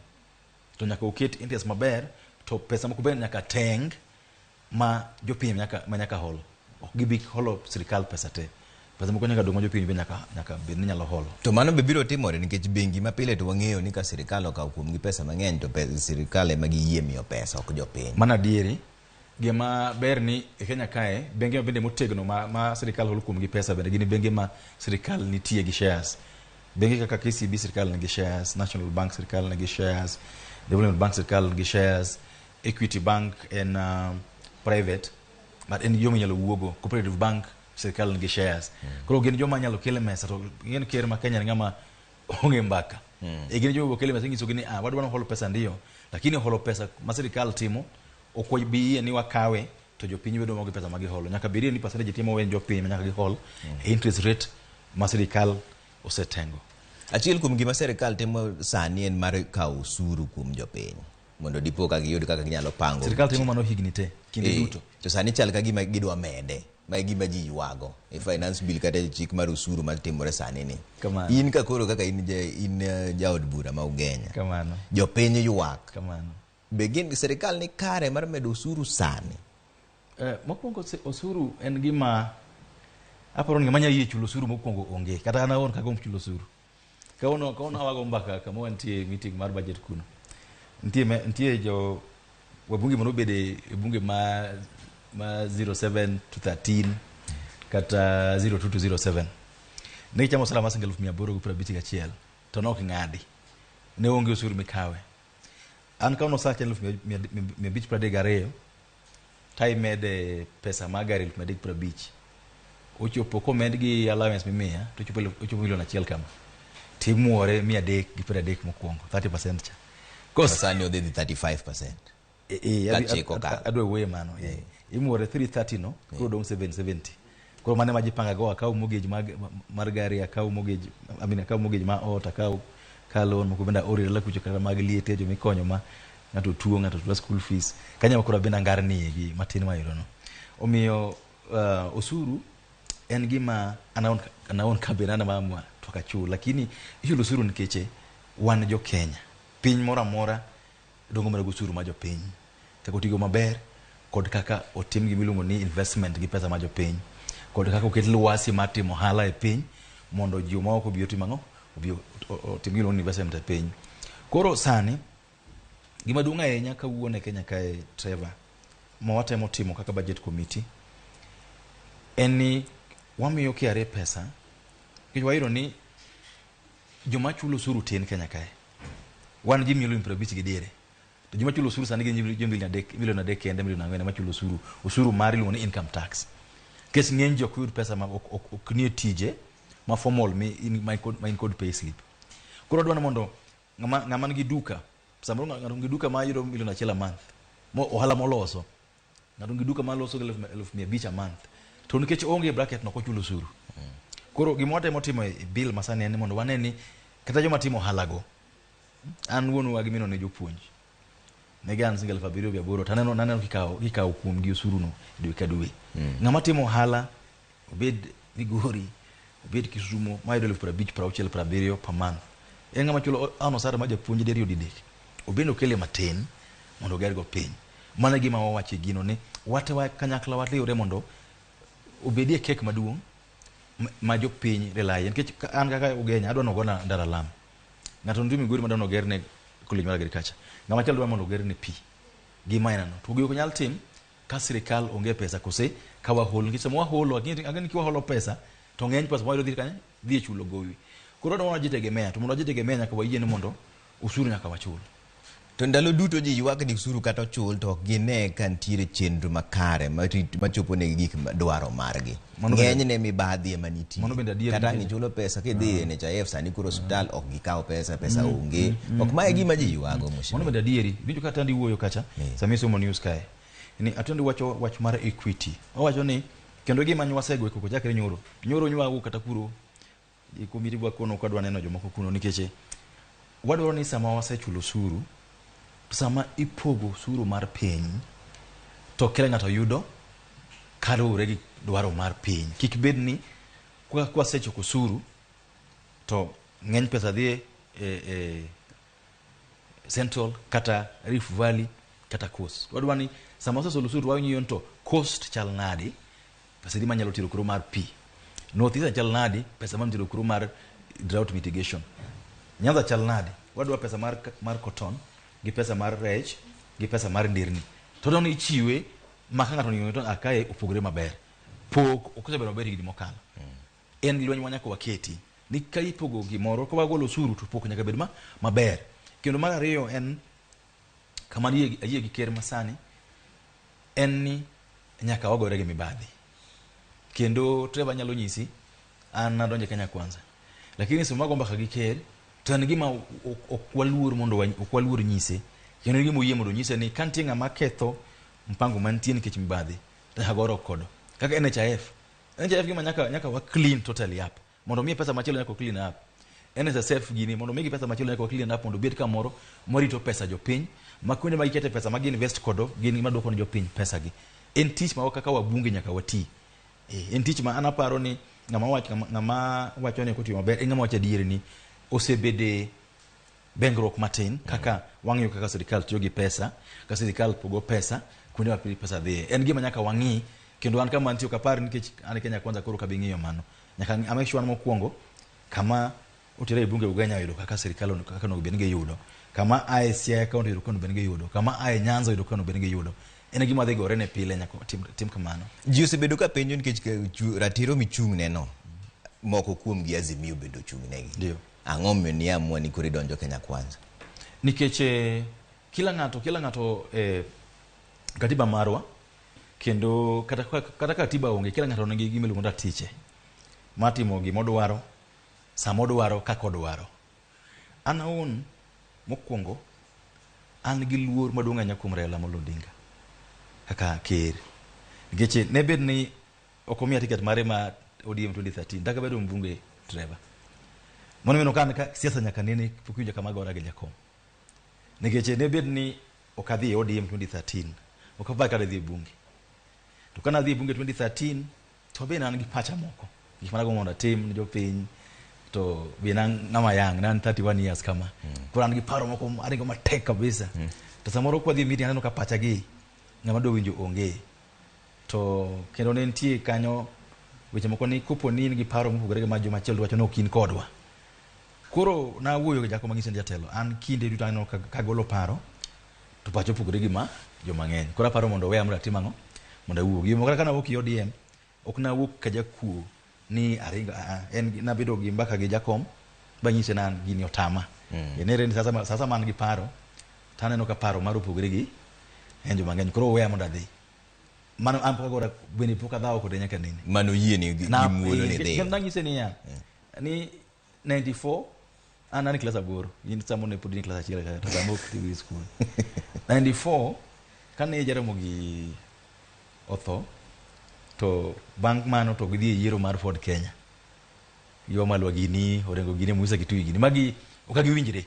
Speaker 3: to nyaka uket interest maber to pesa moko bende nyaka teng ma jopiny ma nyaka holo. Ok gibi holo sirikal pesa te. Pesa moko nyaka dong' ma jopiny be nyaka bed ni nyalo holo.
Speaker 1: To mano be biro timore nikech bengi ma pile to wang'eyo ni ka sirikal okawo kuomgi pesa mang'eny to sirikal ema giyie miyo pesa ok jopiny.
Speaker 3: Mano adieri. Gima ber ni e Kenya kae benge bende motegno ma sirikal holo kuomgi pesa bende gin benge ma sirikal nitie gi shares. Bengi kaka KCB sirikal nigi shares, National Bank sirikal nigi shares, Development Bank sirikal nigi shares, Equity Bank en private, but en yo minyalo wuogo, Cooperative Bank sirikal nigi shares. Koro gin joma nyalo kele mesa to ing'e ker ma Kenya ni ng'ama onge mbaka. E gin joma kele mesa inyisogi ni wadwaro holo pesa ndiyo, lakini holo pesa ma sirikal timo ok wabi yie ni wakawe to jopiny bedo maonge pesa ma giholo. Nyaka bedie ni percentage timo wen jopiny ma nyaka gihol interest rate ma sirikal osetengo.
Speaker 1: Achiel kuom gima sirikal timo sani en mar kawo osuru kuom jopiny mondo dipo ka giyud kaka ginyalo pango.
Speaker 3: Sirikal timo mano higni te, kinde duto.
Speaker 1: To sani chal ka gima gidwa mede, ma e gima ji ywago e finance bill kata e chik mar osuru matimore sani ni.
Speaker 3: Kamano.
Speaker 1: In ka koro kaka in jaod bura ma Ugenya.
Speaker 3: Kamano.
Speaker 1: Jopiny ywak.
Speaker 3: Kamano.
Speaker 1: Be gin sirikal ni kare mar medo osuru sani?
Speaker 3: Mokwongo osuru en gima aparo ni ng'ama nyalo yie chulo osuru mokwongo onge. Kata an awuon kagombo chulo osuru. Kawuono awago mbaka kama wantie meeting mar budget kuno. Nitie jo wabunge manobedo e bunge ma 07 to 13 kata 02 to 07. Ne gichamo osara mar siling 851 to ne ok ng'adi. Ne onge osuru mikawe. An kawuono osacha 532 ta imede pesa mar gari 350. Ochopo komed gi allowance mimiya to ochopo milion 1 kama. Timuore 330 mokwongo 30% cha.
Speaker 1: Kos sani odhi 35%. Kachiko ka.
Speaker 3: Adwa wuoye mano. Imuore 330 no, koro dong' 770. Koro mano ema ji panga go, akaw mortgage mag, mar gari, akaw mortgage, I mean, akaw mortgage ma ot, akaw car loan, moko bende aoro e dala kucho kata mag liete jomikonyo ma ng'ato tuo, ng'ato chulo school fees. Kanyo ema koro abende angarnie gi matin mayudo no. Omiyo osuru en gima an awuon ka bende an ema amua to ok achul, lakini ichulo osuru nikech wan jo Kenya. Piny moro amora dongo mana gi osuru mar jopiny, kaka otigo maber kod kaka otim gima iluongo ni investment gi pesa mar jopiny, kod kaka oket lwasi mar timo ohala e piny mondo ji maoko obi otim ang'o, obi otim gima iluongo ni investment e piny. Koro sani gima duong' ahinya kawuono e Kenya kae Trevor, ma watemo timo kaka budget committee en ni wamiyo KRA pesa nikech wayudo ni joma chulo osuru tin Kenya kae. Wan ji milion 50 gi diere. To joma chulo osuru sani gin ji milion 3 kende, milion 4 ema chulo osuru. Osuru mar iluongo ni income tax. Nikech ng'eny ji ok yud pesa ma ok nie tije ma formal ma in kod pay slip. Koro adwa ni mondo ng'ama nigi duka, samoro ng'ato nigi duka ma yudo milion 1 a month, mo ohala moloso, ng'ato nigi duka maloso 500,000 a month, to nikech oonge bracket no ok ochul osuru. Koro gima watemo timo e bill masani en ni mondo wane ni kata joma timo ohala go, an wuonwa gi minwa ne jopuonj, ne gan siling 7,800 to naneno kikawo kuomgi osuru no dwe ka dwe. Ng'ama timo ohala obed Migori, obed Kisumo, mayudo 50,000, 60, 70 per month, en ng'ama chulo an osara mar japuonj diriyo didek, obende okele matin mondo ogergo piny. Mano e gima wawacho e gino ni wate wa kanyakla wariwre mondo obedie kek maduong' ma jopiny rely. Nikech an kaka Ugenya adwa nogona ndara lam, ng'ato nitie Migori madwa nogerne college mar agriculture, ng'ama chielo dwa mondo ogerne pi gi minor no, to gigi ok nyal tim ka sirikal onge pesa kose ka waholo. Nikech sama waholo, ang'e ni kiwaholo pesa to ng'eny pesa mwayudo dhi kanye, dhi e chulo gowi. Koro wadwa wajitegemea, to mondo wajitegemea nyaka wayie ni mondo osuru nyaka wachul.
Speaker 1: To ndalo duto ji ywak ni osuru kata ochul to ok gine ka nitiere chenro makare machopo negi gik dwaro margi. Ng'enyne mibadhi ema nitie.
Speaker 3: Mano bende adier
Speaker 1: Kata
Speaker 3: nikech
Speaker 1: ang' ichulo pesa kidhi e NHIF sani koro osiptal ok gikaw pesa, pesa onge. Ok mae gima ji ywago mheshimiwa.
Speaker 3: Mano bende adieri. Iwinjo ka Atandi wuoyo kacha, sama isomo news kae. Ni Atandi wacho wach mar equity. Owacho ni kendo gima nywasego e koko chakre nyoro. Nyoro nywago kata kuro e komiti bwa kono ok wadwa neno jomoko kuno nikech wadwaro ni sama wasechulo osuru, to sama ipogo osuru mar piny to kila ng'ato yudo kaluwore gi dwaro mar piny. Kik bed ni kwasechoko osuru to ng'eny pesa dhi e Central kata Rift Valley kata Coast. Wadwa ni sama wasesolo osuru wang'iyo ni to Coast chal nadi, pesa di manyalo tero kuro mar pi. North Eastern chal nadi, pesa manyalo tero kuro mar drought mitigation. Nyanza chal nadi, wadwa pesa mar cotton gi pesa mar rech gi pesa mar nderni. To dwa ni ichiwe ma ka ng'ato ong'iyo to akae opogore maber. Pok ok osebedo maber higni mokalo. En lweny ma nyaka waketi ni ka ipogo gimoro ka wagolo osuru to pok nyaka bed maber. Kendo mar ariyo en kama ayie gi ker masani en ni nyaka wagore gi mibadhi. Kendo Trevor nyalo nyisi an nadonjo Kenya Kwanza, lakini sama wago mbaka gi ker to en gima ok waluor mondo ok waluor nyise, kendo en gima oyie mondo onyise ni ka nitie ng'ama ketho mpango mantie nikech mibadhi to nyaka gore kodo. Kaka NHIF, NHIF gima nyaka wa clean totally up mondo miye pesa machielo nyaka clean up. NSSF gini mondo migi pesa machielo nyaka clean up mondo obed kamoro morito pesa jopiny, ma kuonde ma gikete pesa ma gi invest kodo gin gima duoko ne jopiny pesa gi. En tich ma kaka wabunge nyaka wati. En tich ma an aparo ni ng'ama wacho ni ok otiyo maber en ng'ama wacho adieri ni osebede bengruok matin kaka wang'iyo kaka sirikal tiyo gi pesa, kaka sirikal pogo pesa kuonde ma pesa dhiye. En gima nyaka wang'i, kendo an kama antie ok apar nikech an Kenya Kwanza koro ok abi ng'iyo mano. Nyaka a make sure an mokwongo kama otere e bunge Ugenya oyudo kaka sirikal kaka onego bed ni giyudo, kama ae Siaya County oyudo kaka onego bed ni giyudo, kama ae Nyanza oyudo kaka onego bed ni giyudo. En gima dhi gore ne pile nyaka tim kamano.
Speaker 1: Ji osebedo ka penjo nikech ratiro michung' ne no, moko kuom gi Azimio bende ochung' negi.
Speaker 3: Ndio.
Speaker 1: Ang'o momiyo ni amua ni koro idonjo Kenya Kwanza?
Speaker 3: Nikech kila ng'ato katiba marwa kendo kata katiba onge, kila ng'ato nigi gima iluongo ni ratiche mar timo gima odwaro, sama odwaro, kaka odwaro. An awuon mokwongo an gi luor maduong' ahinya kuom Raila Amolo Odinga kaka ker. Nikech ne bed ni ok omiya tiket mare ma ODM 2013 dak abedo mbunge Trevor. Mano mineno ka an ka siasa nyaka nene pok iwinjo kama agora gi jakom. Nikech ne bed ni ok adhi e ODM 2013, ok apar kata dhi e bunge. To kana adhi e bunge 2013, to be ne an gi pacha moko. Gik mane agombo mondo atim ne jopiny, to be ne an ng'ama young, ne an 31 years kama. Koro an gi paro moko aringo matek kabisa. To samoro kwadhi e meeting aneno ka pacha gi ng'ama dwa winjo onge. To kendo ne nitie kanyo weche moko ni kopo ni in gi paro mopogore gi ma joma chielo wacho ni ok in kodwa. Koro nawuoyo gi jakom mang'ise ni jatelo, an kinde duto aneno kagolo paro to pacha opogore gi ma joma ng'eny. Koro aparo mondo oweya mondo atim ang'o? Mondo awuo. Gima kata kana wuok e ODM, ok nawuok ka jakuo ni aringo, en nabedo gi mbaka gi jakom banyise ni an gini otama. Enere ni sasa man gi paro, to aneno ka paro mar opogore gi en joma ng'eny. Koro oweya mondo adhi. Mano an pok agora bende pok adhawo kode nyaka nene.
Speaker 1: Mano yieni gi muolo ni dhi.
Speaker 3: Nanyise niya, ni 94 an an e klas 8, in samo ne pod in e klas 1 kata samo ok idhi school. 94 kane Jaramogi otho, to bang' mano to gidhi e yiero mar Ford Kenya. Gi Wamalwa gini, Orengo gini, Musa Kitui gini. Magi ok giwinjre.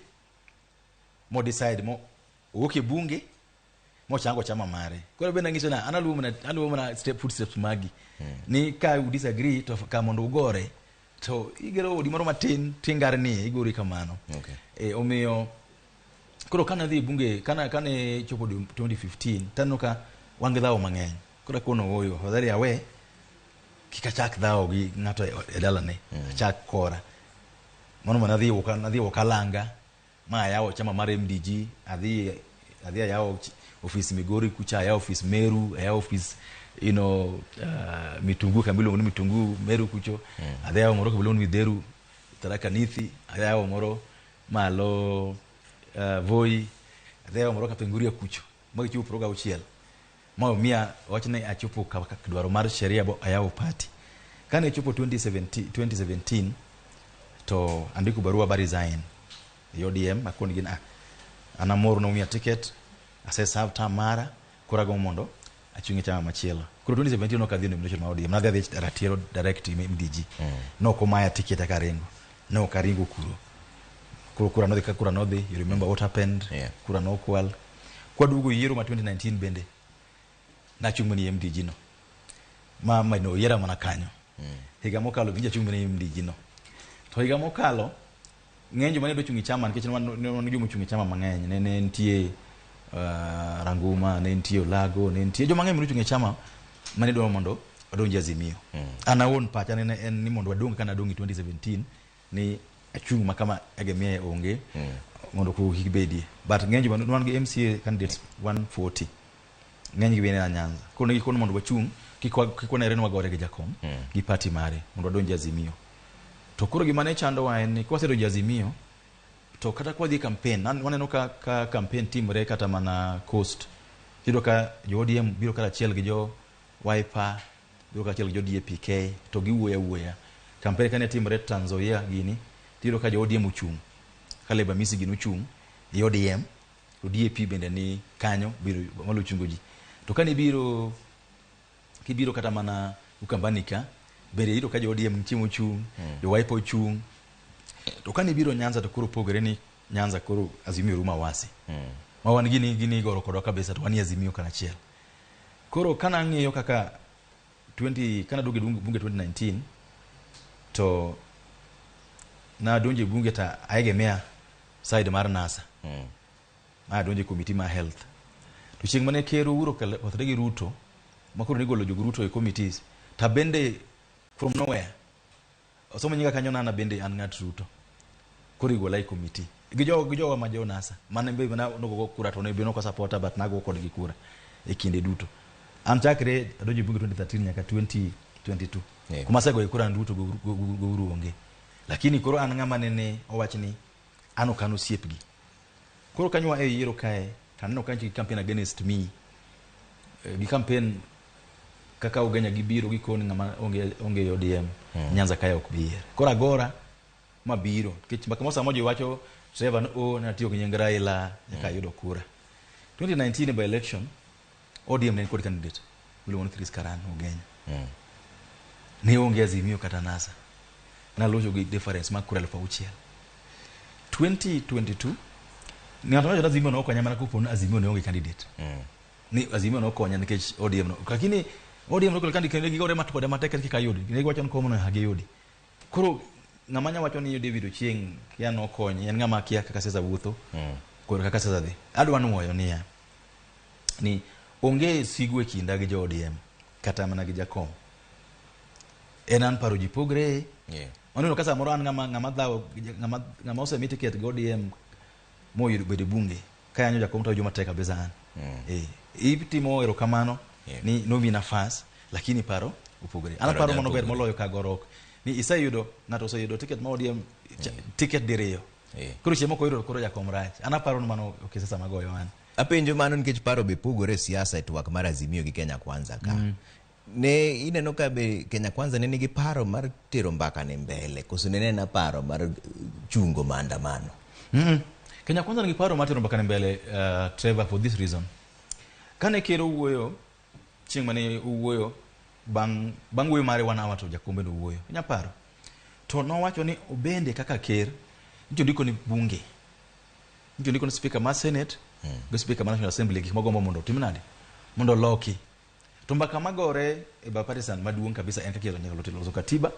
Speaker 3: Mo decide mo owuok e bunge mochango chama mare. Koro bende anyiso na an aluwo mana footsteps magi. Ni ka u disagree to ka mondo ugore to igero odi moro matin tingarni igori kamano. Omiyo koro kane adhi e bunge kane chopo 2015 taneno ka wan gi dhawo mang'eny. Koro akono ooyo, afadhali awe kik achak dhawo gi ng'ato e dalane, achak kora. Mano mana adhi Wokalanga ma ayawo chama mar MDG, adhi ayawo ofis Migori kucha, ayawo ofis Meru, ayawo ofis Mitungu, kama iluongo ni Mitungu Meru kucho. Adhi ayawo moro kama iluongo ni Midheru, Tharaka Nithi, adhi ayawo moro malo Voi, adhi ayawo moro Kapenguria kucho. Magi chiwo proga auchiel. Ma omiya wach ni achopo ka dwaro mar sheria bo ayawo party. Kane chopo 2017 to andiko barua ba resign e ODM akoni gin an amor nomiya ticket, ase serve term mara, koro agombo mondo achung' e chama machielo. Koro 2017 ok adhi e nomination mar ODM, nadhi adhi ratiro direct MDG. Ne ok omaya ticket eka aringo. Ne ok aringo kuro. Koro kura nodhi ka kura nodhi, you remember what happened? Kura nokwal. Kwaduogo yiero ma 2019 bende, nachung' mana e MDG no. Ma no oyiera mana kanyo. Higa mokalo bende achung' mana e MDG no. To higa mokalo, ng'eny joma ne dwa chung' e chama, nikech ne wan joma ochung' e chama mang'eny. Ne nitie Ranguma, ne nitie Olago, ne nitie joma ng'eny mane ochung' e chama mane dwaro mondo wadonj e Azimio. An awuon pacha ne en ni mondo wadong' kana adong' e 2017 ni achung' ma kama egemia onge mondo koko kik bedie. But ng'eny joma ne wan gi MCA candidates 140. Ng'eny gi bende a Nyanza. Koro ne gikono mondo wachung' kik wanere ni wagore gi jakom gi party mare mondo wadonj e Azimio. To koro gima ne chandowa en ni kwasedonjo e Azimio to kata kwadhi e campaign, waneno ka campaign timore kata mana Coast. Iyudo ka jo ODM biro karachiel gi jo Wiper, biro karachiel gi jo DAPK to giwuoyo awuoya. Campaign kane timore Trans Nzoia gini, tiyudo ka jo ODM ochung', Caleb Amisi gini ochung' e ODM, to DAP bende ni kanyo biro malo chungo ji. To kane kibiro kata mana Ukambani ka, bende iyudo ka jo ODM nitie mochung', jo Wiper ochung'. To kane ibiro Nyanza to koro pogore ni Nyanza koro Azimio rumo awasi. Ma wan gini igoro kodwa kabisa to wan e Azimio karachiel. Koro kana ang'iyo kaka 20 kana duogo e bunge 2019 to nadonjo e bunge to aegemea side mar NASA. Ma adonjo e committee mar health. To chieng' mane ker Uhuru okethore gi Ruto, ma koro nigolo jog Ruto e committees, to bende from nowhere osomo nyinga kanyo nana bende an ng'at Ruto. Koro igola e committee. Gi jowa ma jo NASA, mane be na nogo kura to ne be nok supporter but nago kodgi kura e kinde duto. An chakre adonjo e bunge 2013 nyaka 2022. Kuma asegoye kura an Ruto go Uhuru onge. Lakini koro an ng'ama nene owach ni an ok an osiepgi. Koro kanyo wa e yiero kae, to aneno ka nitie campaign against me. Gi campaign kaka Ugenya gibiro gikoni ng'ama onge ODM Nyanza kae ok bi yier. Koro agora mabiro nikech mbaka moro samoro ji wacho Trevor ni oh natiyo gi nying Raila nyaka ayudo kura. 2019 by election ODM ne kod candidate miluongo ni Chris Karan Ugenya. Ne onge Azimio kata NASA. Nalocho gi difference mar kura 6,000. 2022 ng'ato wacho ni Azimio nokonya mana kopo ni Azimio ne onge candidate. Ni Azimio nokonya nikech ODM no. Lakini ODM nokelo candidate kendo gigore mat kode matek kik ayudi. Ne giwacho ni komono hagiyudi. Koro ng'ama nya wacho ni David Ochieng kia nokonye en ng'ama kia kaka siasa wuotho. Koro kaka siasa dhi. Adwa nuoyo niya ni onge sigu e kinda gi jo ODM kata mana gi Jakom. En an paro ji pogre. Waneno ka samoro an ng'ama dhawo ng'ama osemi tiket gi ODM moyudo bedo e bunge ka yanyo Jakom to awinjo matek kabisa an. Itimo erokamano ni nomi nafas lakini paro opogore. An aparo mano ber moloyo ka gorok ni iseyudo ng'ato oseyudo tiket ma ODM tiket diriyo. Koro chieng' moko oyudo koro Jakom rach. An aparo ni mano ok siasa magoyo an.
Speaker 1: Apenjo mano nikech paro be pogore e siasa e twak mar Azimio gi Kenya Kwanza ka. Ne ineno ka be Kenya Kwanza ne nigi paro mar tero mbaka ne mbele koso ne nena paro mar chungo maandamano?
Speaker 3: Kenya Kwanza nigi paro mar tero mbaka ne mbele, Trevor, for this reason. Kane ker owuoyo, chieng' mane owuoyo, bang' wuoyo mare 1 hour to Jakom bende owuoyo. Inya paro. To nowacho ni obende kaka ker, nitie ondiko ni bunge. Nitie ondiko ni speaker mar Senate, gi speaker mar National Assembly gik mogombo mondo otim nade? Mondo oloki. To mbaka magore e bipartisan maduong' kabisa en kaka nyaka loso katiba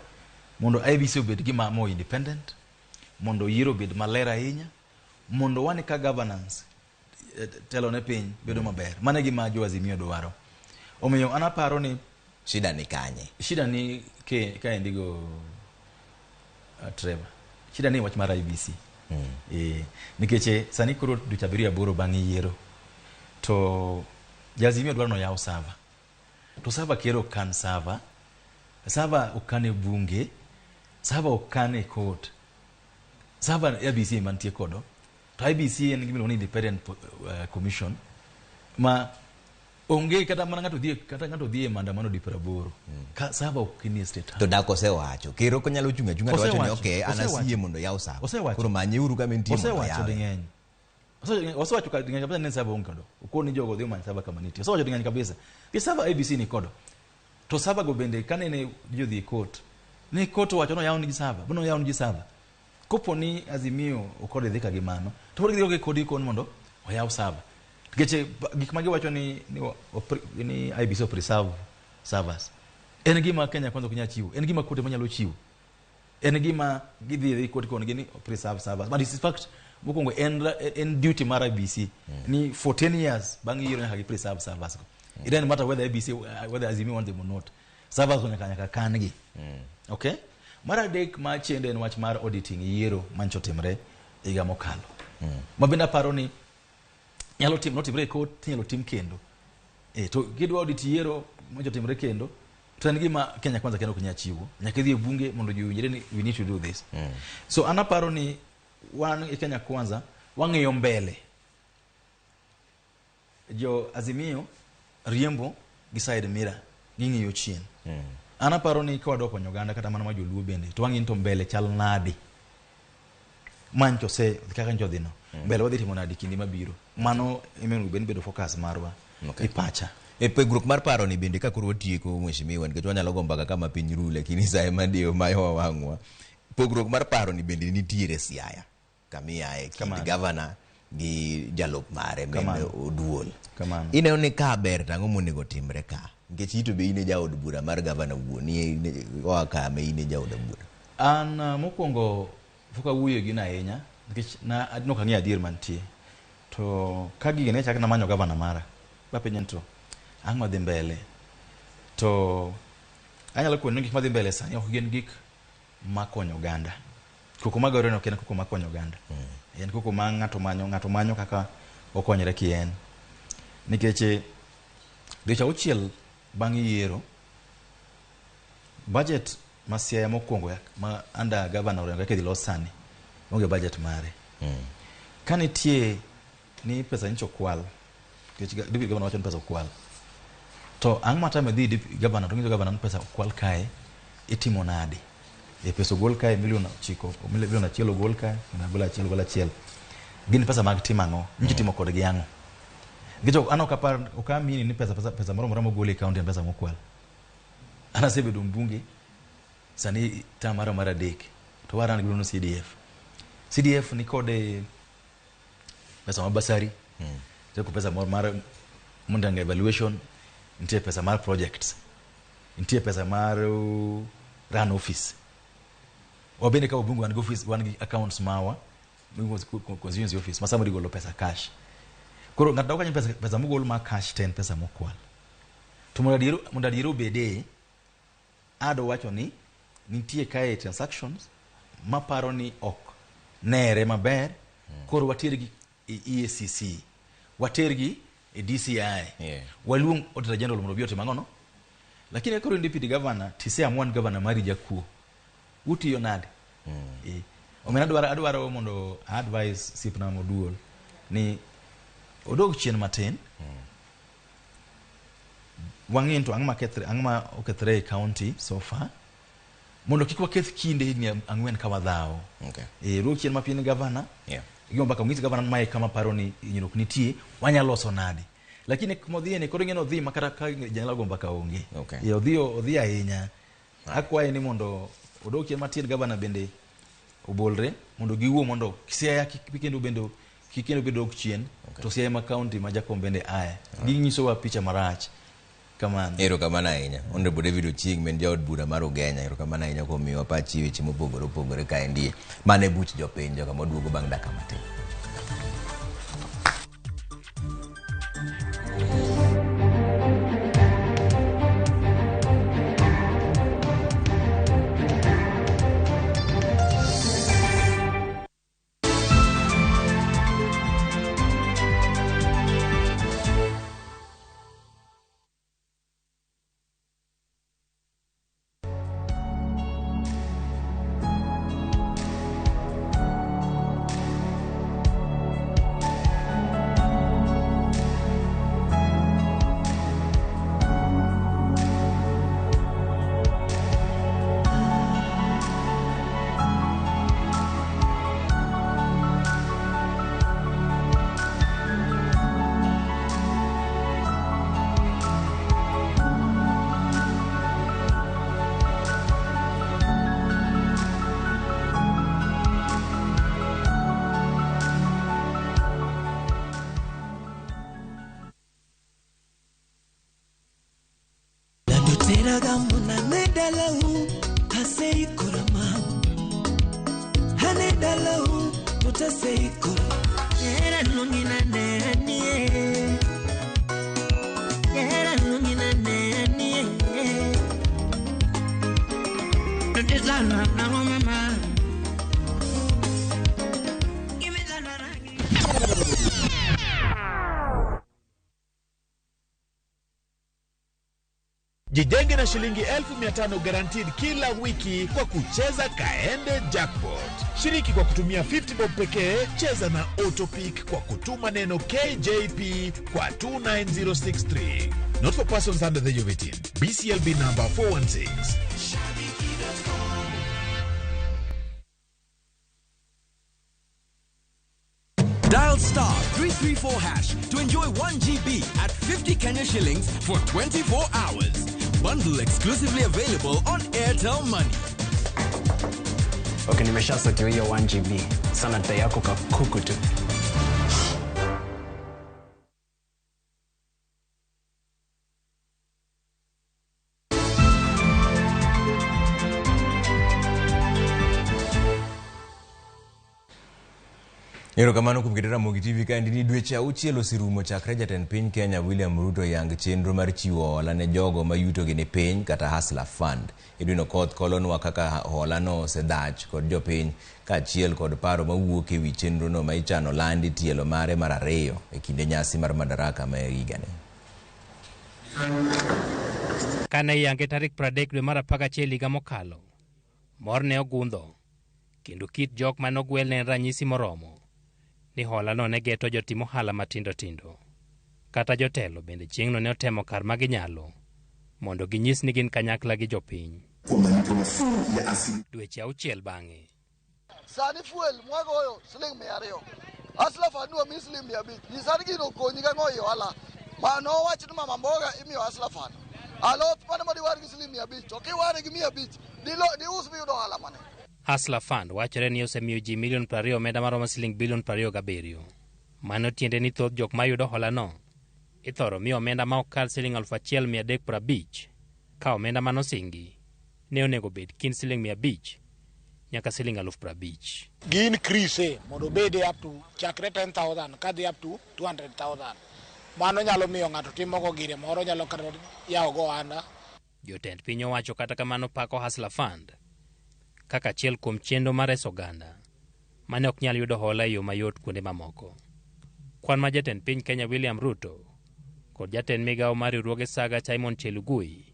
Speaker 3: mondo IEBC obed gima more independent, mondo yiero obed maler ahinya, mondo wane ka governance telo ne piny bedo maber. Mano e gima jo Azimio dwaro. Omiyo an aparo ni
Speaker 1: shida ni kanye?
Speaker 3: Shida ni kaendi go Trevor. Shida ni wach mar IEBC. Nikech sani koro dweche 78 bang' yiero to jo Azimio dwaro ni oyaw server. To server ker ok kan server, server ok kan e bunge, server ok kan e court. Server IEBC mantie kodo. To IEBC en gima iluongo ni independent commission ma onge kata mana ng'ato dhi kata ng'ato dhi e maandamano di 80. Ka server ok ni e state house.
Speaker 1: To dak osewacho. Ker ok nyalo chung' achung'a to wacho ni okay an asiyie mondo yaw server. Koro manyeuru kama entie mondo
Speaker 3: Osewacho
Speaker 1: yawe.
Speaker 3: ding'eny. Osewacho ka ding'eny kabisa ni server onge kodo. Okoni jogo dhi omany server kama nitie. Osewacho ding'eny kabisa. Gi server IEBC ni kodo. To server go bende kanene jodhi e court. Ni court owacho ni oyaw nigi server. Bono oyaw nigi server. Kopo ni Azimio ok odhi ka gi mano, to pod gidhi kodi kon mondo oyaw server. Nikech gik ma giwacho ni IEBC o preserve servers. En gima Kenya Kwanza ok nyal chiwo. En gima kote manyalo chiwo. En gima gidhi e court kon gi ni preserve servers. But in fact, mokwongo en duty mar IEBC ni for 10 years bang' yiero nyaka gi preserve servers go. It doesn't matter whether IEBC, whether Azimio want them or not. Servers go nyaka kan gi. Okay? Mar adek ma chendo en wach mar auditing yiero mancho timre higa mokalo. Ma bende aparo ni nyalo tim notimre e court inyalo tim kendo. To gidwa audit yiero mancho timre kendo to en gima Kenya Kwanza kendo ok nyal chiwo. Nyaka idhi e bunge mondo ji owinjre ni we need to do this. So an aparo ni wan e Kenya Kwanza wang'iyo mbele. Jo Azimio riembo gi side mirror ging'iyo chien. An aparo ni ka wadwa konyo oganda kata mana ma joluo bende to wang'iyo to mbele chal nadi. Mancho se kaka ncho dhino. Mbele wadhi timo nadi kinde mabiro. Mano ema onego bed ni bedo focus marwa. E pacha.
Speaker 1: E pogruok mar paro ni bende ka koro watieko mheshimiwa nikech wanyalo go mbaka kama piny ru lakini sa ema diyo mayowa wang'wa. Pogruok mar paro ni bende nitiere Siaya kamiaye kind gavana gi jalup mare bende Oduol. Ineno ni ka ber to ang'o monego timre ka? Nikech ito be in e jaod bura mar gavana wuon, oa kame in e jaod bura.
Speaker 3: An mokwongo pok awuoyo gino ahinya nikech na nok ang'eyo adier mantie. To ka gigi ne chak namanyo gavana mara bapenje ni to ang'o dhi mbele. To anyalo koni ni gik madhi mbele sani ok gin gik makonyo oganda. Koko magore no ok en koko makonyo oganda. En koko ma ng'ato manyo kaka okonyre kien. Nikech dweche 6 bang' yiero budget ma Siaya mokwongo ma under governor Orengo kaka idhi los sani onge budget mare. Ka nitie ni pesa nyicho kwal, nikech deputy governor wacho ni pesa okwal. To ang' matame dhi deputy governor to nyiso governor ni pesa okwal kae itimo nade? E pesa ogol kae milion 9, milion 1 ogol kae, milion 1 ogol 1. Gin pesa mag timo ang'o? Nyicho timo kodgi ang'o? Nikech an ok apar, ok amini ni pesa moro amora mogol e county en pesa mokwal. An asebedo mbunge Sani term mara mar 3 to waran gi CDF. CDF ni kod pesa mar basari, nitie pesa mar mundanga evaluation, nitie pesa mar projects, nitie pesa mar run office. Wabende ka wabunge wan gi office, wan gi accounts mawa, constituency office, ma samoro igolo pesa cash. Koro ng'ato dok kanyo pesa mogol mar cash ten pesa mokwal. To mondo adier obede, ado wacho ni nitie kae transactions maparo ni ok nere maber, koro watergi e EACC, watergi e DCI, waluong Auditor General mondo obi otim ang'ono. Lakini koro in deputy governor, tiseamua governor mari jakuo, utiyo nade? Omiyo adwaro mondo advise Sipna Moduol ni odog chien matin. Wang'e to ang'o ma okethre e county so far, mondo kik waketh kinde higni 4 ka wadhawo. Ruok chien mapiny governor. Gima mpaka ong'is governor mae kama paro ni hinyruok nitie, wanyalo loso nade. Lakini kumodhiye ni koro ing'e ni odhi makata ka janyalo go mbaka onge. Odhi ahinya. Akwaye ni mondo odog chien matin, governor bende obolre mondo giwuo mondo Siaya kik kendo bende kik kendo bende dog chien, to Siaya ma county ma Jakom bende aye. Ginyisowa picha marach. Kamano.
Speaker 1: Erokamano ahinya. Honorable David Ochieng' ma en jaod bura mar Ugenya, erokamano ahinya kuom miyowa pachi weche mopogore opogore kaendi. Mano e buch jopiny joka maduogo bang' dakika matin.
Speaker 9: Jijenge na shilingi 1500 guaranteed kila wiki kwa kucheza Kaende Jackpot. Shiriki kwa kutumia 50 bob pekee, cheza na Autopick kwa kutuma neno KJP kwa 29063. Not for persons under the age of 18. BCLB number 416.
Speaker 4: Dial star 334 hash to enjoy 1 GB at 50 Kenya shillings for 24 hours. Bundle exclusively available on Airtel Money.
Speaker 10: Okay, nimeshasotiwa hiyo 1 GB. Sana dai yako kakuku tu.
Speaker 1: Erokamano kuom keto Ramogi TV kaendi ni dweche 6 oserumo chakre jatend piny Kenya William Ruto yang chenro mar chiwo hola ne jogo ma yutogi ni piny kata Hustler Fund. Edwin Okoth kolonwa kaka hola no osedhach kod jopiny kaachiel kod paro mawuok ewi chenrono ma ichano landi tielo mare mar 2 e kinde nyasi mar Madaraka ma higani.
Speaker 11: Kane iyange tarik 30 dwe mar 11 higa mokalo, mor ne ogundho kendo kit jok manogwel ne en ranyisi moromo ni hola no ne geto jotim ohala matindo tindo. Kata jotelo bende chieng'no ne otemo kar ma ginyalo mondo ginyis ni gin kanyakla gi jopiny. Dweche 6 bang'e.
Speaker 13: Sani fuel mwagoyo siling 200. Hustler Fund wa siling 500. Nyisani gino konyi gang'o e ohala. Mano wach ni mama mboga imiyo Hustler Fund. Alot mane madiwar gi siling 500 to kiware gi 500 Dius miyud ohala mane?
Speaker 11: Hustler Fund wachore ni osemiyo ji milion 20 omenda maromo siling bilion 27. Mano tiende ni thoth jok mayudo holano ithoro mi omenda ma ok kal siling 1350, ka omenda manosingi ne onego bed kind siling 500 nyaka siling 50,000.
Speaker 5: Gi increase mondo obede up to chakre 10,000 kadhi up to 200,000. Mano nyalo miyo ng'ato timogo gire moro, nyalo kata yawo go ohala.
Speaker 11: Jotend piny owacho kata kamano pako Hustler Fund kaka achiel kuom chenro mar reso oganda mane ok nyal yudo hola e yo mayot kuonde mamoko. Kwan ma jatend piny Kenya William Ruto kod jatend migawo mar riwruoge Saga Simon Chelugui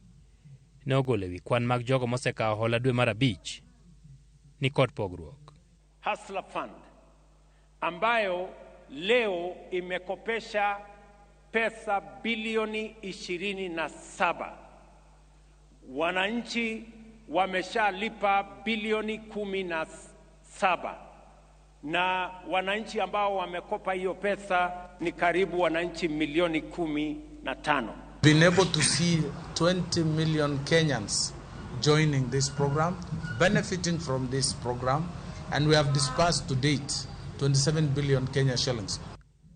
Speaker 11: ne ogolo ewi kwan mag jogo mosekawo hola dwe mar 5 ni kod pogruok.
Speaker 14: Hustler Fund ambayo leo imekopesha pesa bilioni 27. Wananchi wameshalipa bilioni 17, na wananchi ambao wamekopa hiyo pesa ni karibu wananchi milioni 15.
Speaker 15: Been able to see 20 million Kenyans joining this program, benefiting from this program, and we have disbursed to date 27 billion Kenya shillings.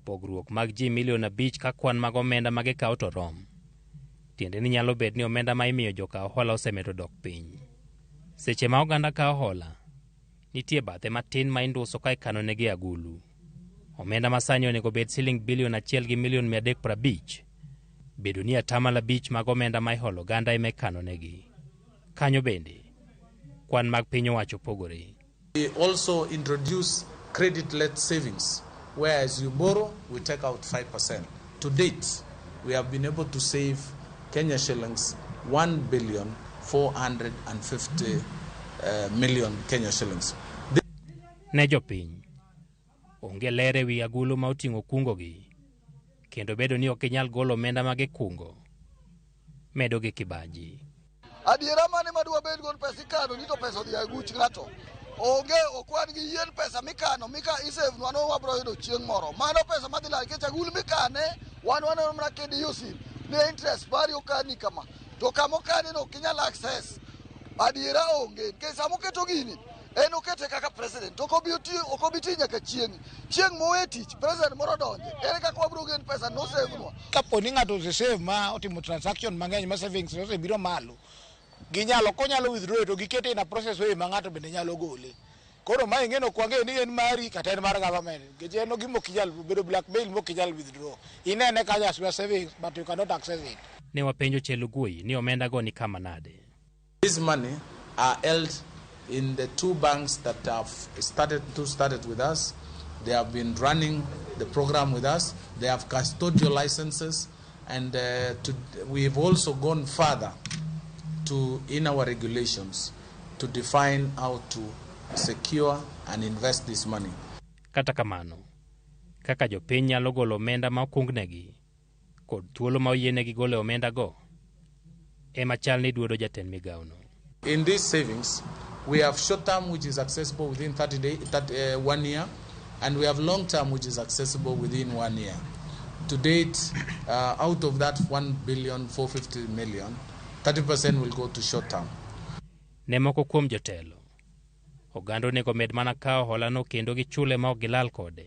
Speaker 11: Pogruok mag ji milion 5 ka kwan mag omenda ma gikawo to rom. Tiende ni nyalo bet ni omenda ma imiyo jokaw hola osemedo dok piny. Seche ma oganda kawo hola, nitie bathe matin ma induso ka ikanonegi e agulu. Omenda ma sani onego bed siling bilion 1 gi milion 350, bedo ni 5% mag omenda ma iholo oganda ema ikanonegi. Kanyo bende, kwan mag piny owacho pogore.
Speaker 15: We also introduce credit-led savings, where as you borrow, we take out 5%. To date, we have been able to save Kenya shillings 1,450 million Kenya shillings.
Speaker 11: Ne jopiny, onge ler ewi agulu ma oting'o kungogi, kendo bedo ni ok ginyal golo omenda ma gikungo, medo gi kibaji.
Speaker 13: Adiera mane madwa bed go pesa ikano ni to pesa odhi e aguch ng'ato. Onge ok wan gi yien pesa mikano mika isave nwa no wabro yudo chieng' moro. Mano pesa madhi lal nikech agulu mikane wan waneno mana kidiyo sim ni interest mari okani kama. To kama okane no ok inyal access. Adiera onge nikech sama oketo gini en okete kaka president ok obi tiyo nyaka chieng'. Chieng' mowe tich president moro donje ere kaka wabro gen pesa no save nwa.
Speaker 5: Kapo ni ng'ato osesave ma otimo transaction mang'eny ma savings osebiro malo, ginyalo konyalo withdraw to gikete in a process way ma ng'ato bende nyalo gole. Koro ma ing'e no kwang'eyo ni en mari kata en mar government, nikech en gima ok inyal bedo blackmail mok inyal withdraw. Inene kanyo as your savings but you cannot access it.
Speaker 11: Ne wapenjo Chelugui ni omenda go ni kama nade.
Speaker 15: This money are held in the two banks that have started with us. They have been running the program with us. They have custodial licenses, and we've also gone further to in our regulations to define how to secure and invest this money.
Speaker 11: Kata kamano, kaka jopiny nyalo golo omenda ma okungnegi kod thuolo ma oyienegi golo omenda go ema chal ni duodo jatend migawono.
Speaker 15: In these savings, we have short term, which is accessible within 30 days, 1 year, and we have long term, which is accessible within 1 year. To date, out of that 1,450 million, 30% will go to short term.
Speaker 11: Ne moko kuom jotelo, oganda onego med mana kawo holano kendo gichule ma ok gilal kode,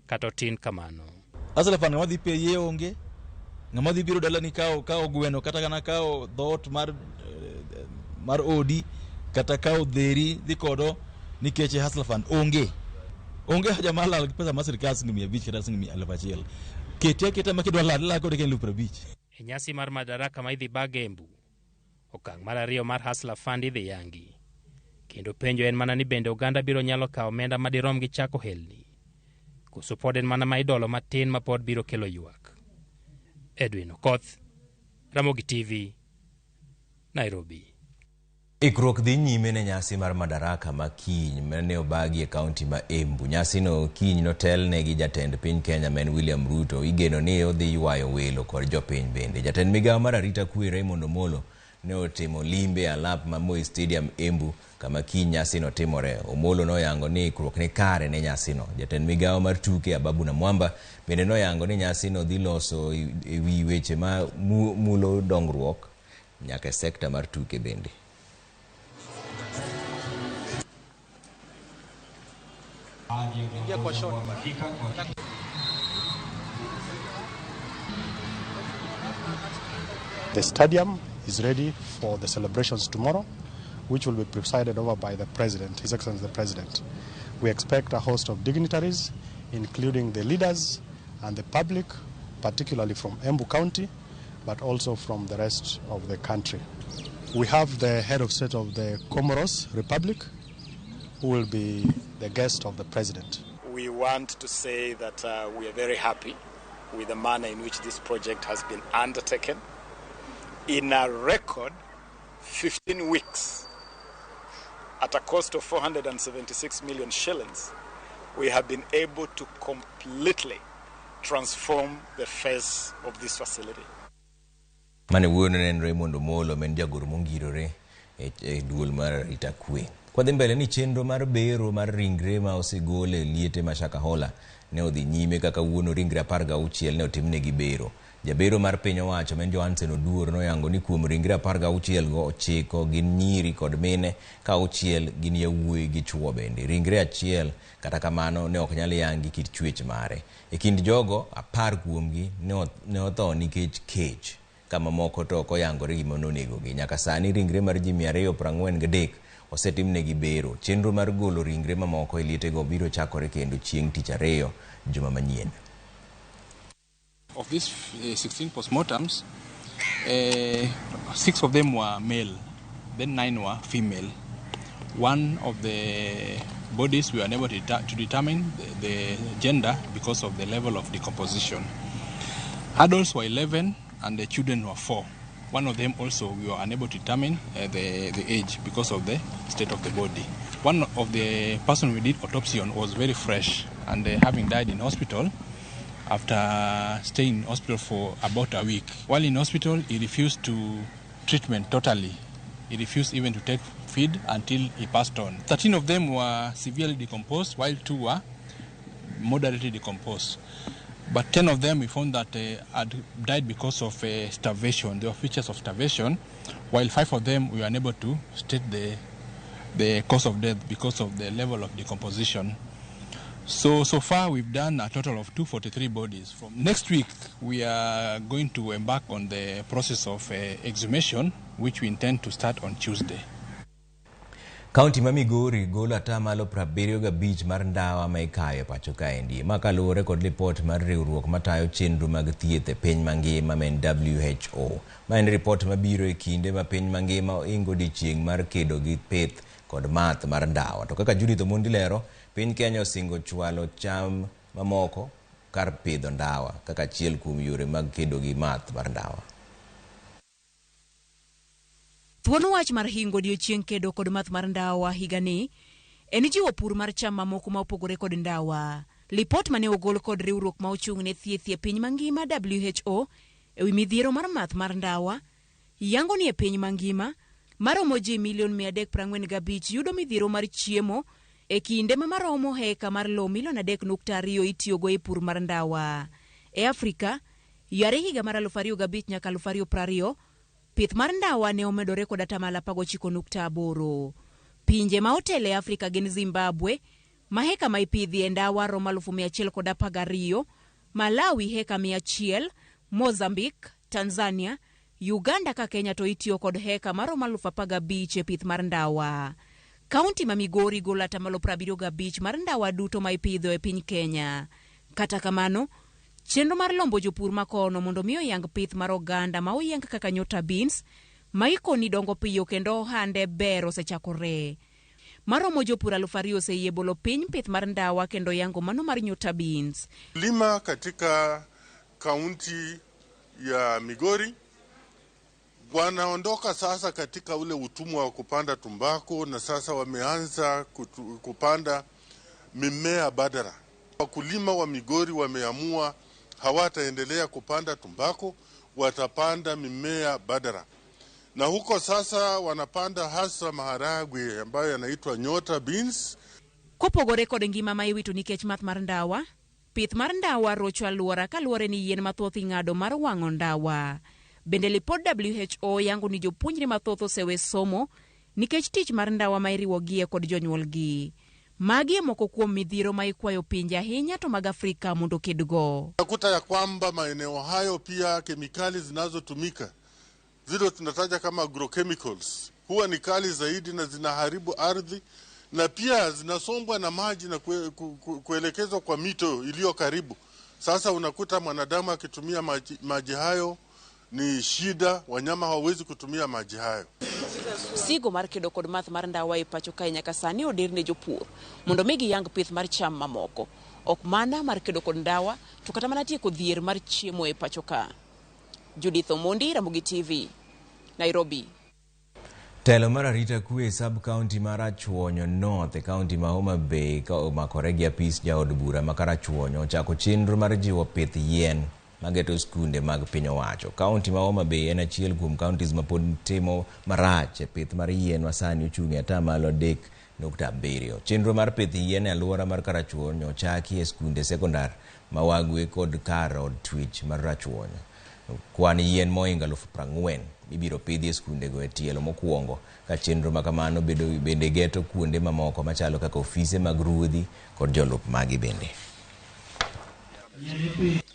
Speaker 11: kata otin kamano.
Speaker 3: Hustler Fund ng'ama dhi peye onge, ng'ama dhi biro dalani kawo gweno kata kana kawo dhoot mar odi kata kawo dheri dhi kodo nikech Hustler Fund onge. Onge haja mar lal gi pesa mar sirkal siling 500 kata siling 1000. Kete aketa ma kidwa lal, ilal kode ka 50,000.
Speaker 11: E nyasi mar Madaraka ma idhi bag Embu, okang' mar 2 mar Hustler Fund idhi yangi. Kendo penjo en mana ni bende oganda biro nyalo kawo omenda madirom gi chako helni, koso pod en mana ma idolo matin ma pod biro kelo ywak. Edwin Okoth, Ramogi TV, Nairobi.
Speaker 1: Ikruok dhi nyime ne nyasi mar Madaraka ma kiny mane obagi e kaunti ma Embu. Nyasino kiny notelne gi jatend piny Kenya ma en William Ruto. Igeno ni odhi ywayo welo kod jopiny bende. Jatend migawo mar arita kwe Raymond Omolo ne otimo limbe e alap ma Moi Stadium Embu kama kiny nyasino timore. Omolo noyango ni ikruok ni kare ne nyasino. Jatend migawo mar tuke Ababu Namwamba bende noyango ni nyasino dhi loso ewi weche ma mulo dongruok nyaka e sekta mar tuke bende.
Speaker 12: The stadium is ready for the celebrations tomorrow, which will be presided over by the President, His Excellency the President. We expect a host of dignitaries, including the leaders and the public, particularly from Embu County, but also from the rest of the country. We have the head of state of the Comoros Republic, who will be the guest of the President.
Speaker 16: We want to say that we are very happy with the manner in which this project has been undertaken. In a record 15 weeks, at a cost of 476 million shillings, we have been able to completely transform the face of this facility.
Speaker 1: Mane wuoyo ne en Raymond Omolo ma en jagoro mongirore e duol mar arita kwe. Kwadhi mbele ni chenro mar bero mar ringre ma osegol e liete ma Shakahola ne odhi nyime kaka wuono ringre 16 ne otimnegi bero. Jabero mar piny owacho ma en Johansen Oduor noyango ni kuom ringre 16 go 9 gin nyiri kod mine ka 6 gin yawuoyi gi chwo bende. Ringre achiel kata kamano ne ok nyal yangi kit chwech mare. E kind jogo 10 kuomgi ne otho nikech kech, kama moko to ok oyangore gima nonegogi. Nyaka sani ringre mar ji 243 osetimnegi bero. Chenro mar golo ringre mamoko e lietego biro chakore kendo chieng' tich ariyo juma manyien.
Speaker 17: Of these 16 postmortems, 6 of them were male, then 9 were female. One of the bodies we were unable to determine the gender because of the level of decomposition. Adults were 11 and the children were 4. One of them also we were unable to determine the age because of the state of the body. One of the person we did autopsy on was very fresh and having died in hospital after staying in hospital for about a week. While in hospital, he refused to treatment totally. He refused even to take feed until he passed on. 13 of them were severely decomposed, while 2 were moderately decomposed. But 10 of them we found that had died because of starvation. There were features of starvation, while 5 of them we were unable to state the cause of death because of the level of decomposition. So far we've done a total of 243 bodies. From next week, we are going to embark on the process of exhumation, which we intend to start on Tuesday.
Speaker 1: Kaunti ma Migori golo atamalo 75 mar ndawa ma ikayo e pacho kaendi. Ma kaluwore kod lipot mar riwruok matayo chenro mag thieth e piny mangima ma en WHO. Ma en ripot mabiro e kinde ma piny mangima oingo odiechieng' mar kedo gi pith kod math mar ndawa. To kaka Judith Omondi lero, piny Kenya osingo chwalo cham mamoko kar pidho ndawa kaka achiel kuom yore mag kedo gi math mar ndawa.
Speaker 28: Thuon wach mar hingo odiechieng' kedo kod math mar ndawa higani en jiwo pur mar cham mamoko ma opogore kod ndawa. Lipot mane ogol kod riwruok ma ochung' ne thieth e piny mangima WHO ewi midhiero mar math mar ndawa yango ni e piny mangima maromo ji milion 345 yudo midhiero mar chiemo e kinde ma maromo heka mar lowo milion 3.2 itiyogo e pur mar ndawa. E Afrika, yare higa mar 2005 nyaka 2020, pith mar ndawa ne omedore kod atamalo 19.8. Pinje ma otelo e Afrika gin Zimbabwe, ma heka ma ipidhie ndawa romo 112, Malawi heka 100, Mozambique, Tanzania, Uganda ka Kenya to itiyo kod heka maromo 15,000 e pith mar ndawa. Kaunti ma Migori golo atamalo 75 mar ndawa duto ma ipidho e piny Kenya. Kata kamano, chenro mar lombo jopur makono mondo mi oyang pith mar oganda ma oyang kaka nyota beans ma ikoni dongo piyo kendo ohande ber osechakore. Maromo jopur 2,000 oseyie bolo piny pith mar ndawa kendo yango mano mar nyota beans.
Speaker 2: Lima katika kaunti ya Migori wanaondoka sasa katika ule utumwa wa kupanda tumbako na sasa wameanza kupanda mimea badala. Wakulima wa Migori wameamua hawataendelea kupanda tumbako, watapanda mimea badala. Na huko sasa wanapanda hasa maharagwe ambayo yanaitwa nyota beans.
Speaker 28: Kopogore kod ngima ma iwito nikech math mar ndawa, pith mar ndawa rocho alwora kaluwore ni yien mathoth ing'ado mar wang'o ndawa. Bende lipod WHO yango ni jopuonjre mathoth osewe somo nikech tich mar ndawa ma iriwogie kod jonyuolgi.
Speaker 18: Magi e moko kuom midhiero ma ikwayo pinje ahinya to mag Afrika mondo okedgo.
Speaker 2: Nakuta ya kwamba maeneo hayo pia kemikali zinazotumika zile tunataja kama agrochemicals huwa ni kali zaidi na zinaharibu ardhi na pia zinasombwa na maji na kuelekezwa kwa mito iliyo karibu. Sasa unakuta mwanadamu akitumia maji hayo ni shida, wanyama hawawezi kutumia maji hayo.
Speaker 18: Sigo mar kedo kod math mar ndawa e pacho kae nyaka sani odir ne jopur mondo mi giyang pith mar cham mamoko. Ok mana mar kedo kod ndawa to kata mana tieko dhier mar chiemo e pacho ka. Judith Omondi, Ramogi TV, Nairobi.
Speaker 1: Telo mar arita kwe sub county mar Rachuonyo North e county ma Homa Bay ka omakore gi apis jaod bura ma Karachuonyo ochako chenro mar jiwo pith yien mageto skunde mag piny owacho. County ma Homa Bay en achiel kuom counties ma pod timo marach e pith mar yien ma sani ochung' e atamalo 3.7. Chenro mar pith yien e alwora mar Karachuonyo ochaki e skunde sekondar ma Wagwe kod kar od twech mar Rachuonyo. Kwan yien mohingo 40,000 ibiro pidhi e skundego e tielo mokwongo ka chenro ma kamano bende geto kuonde mamoko machalo kaka ofise mag ruodhi kod jolup magi bende.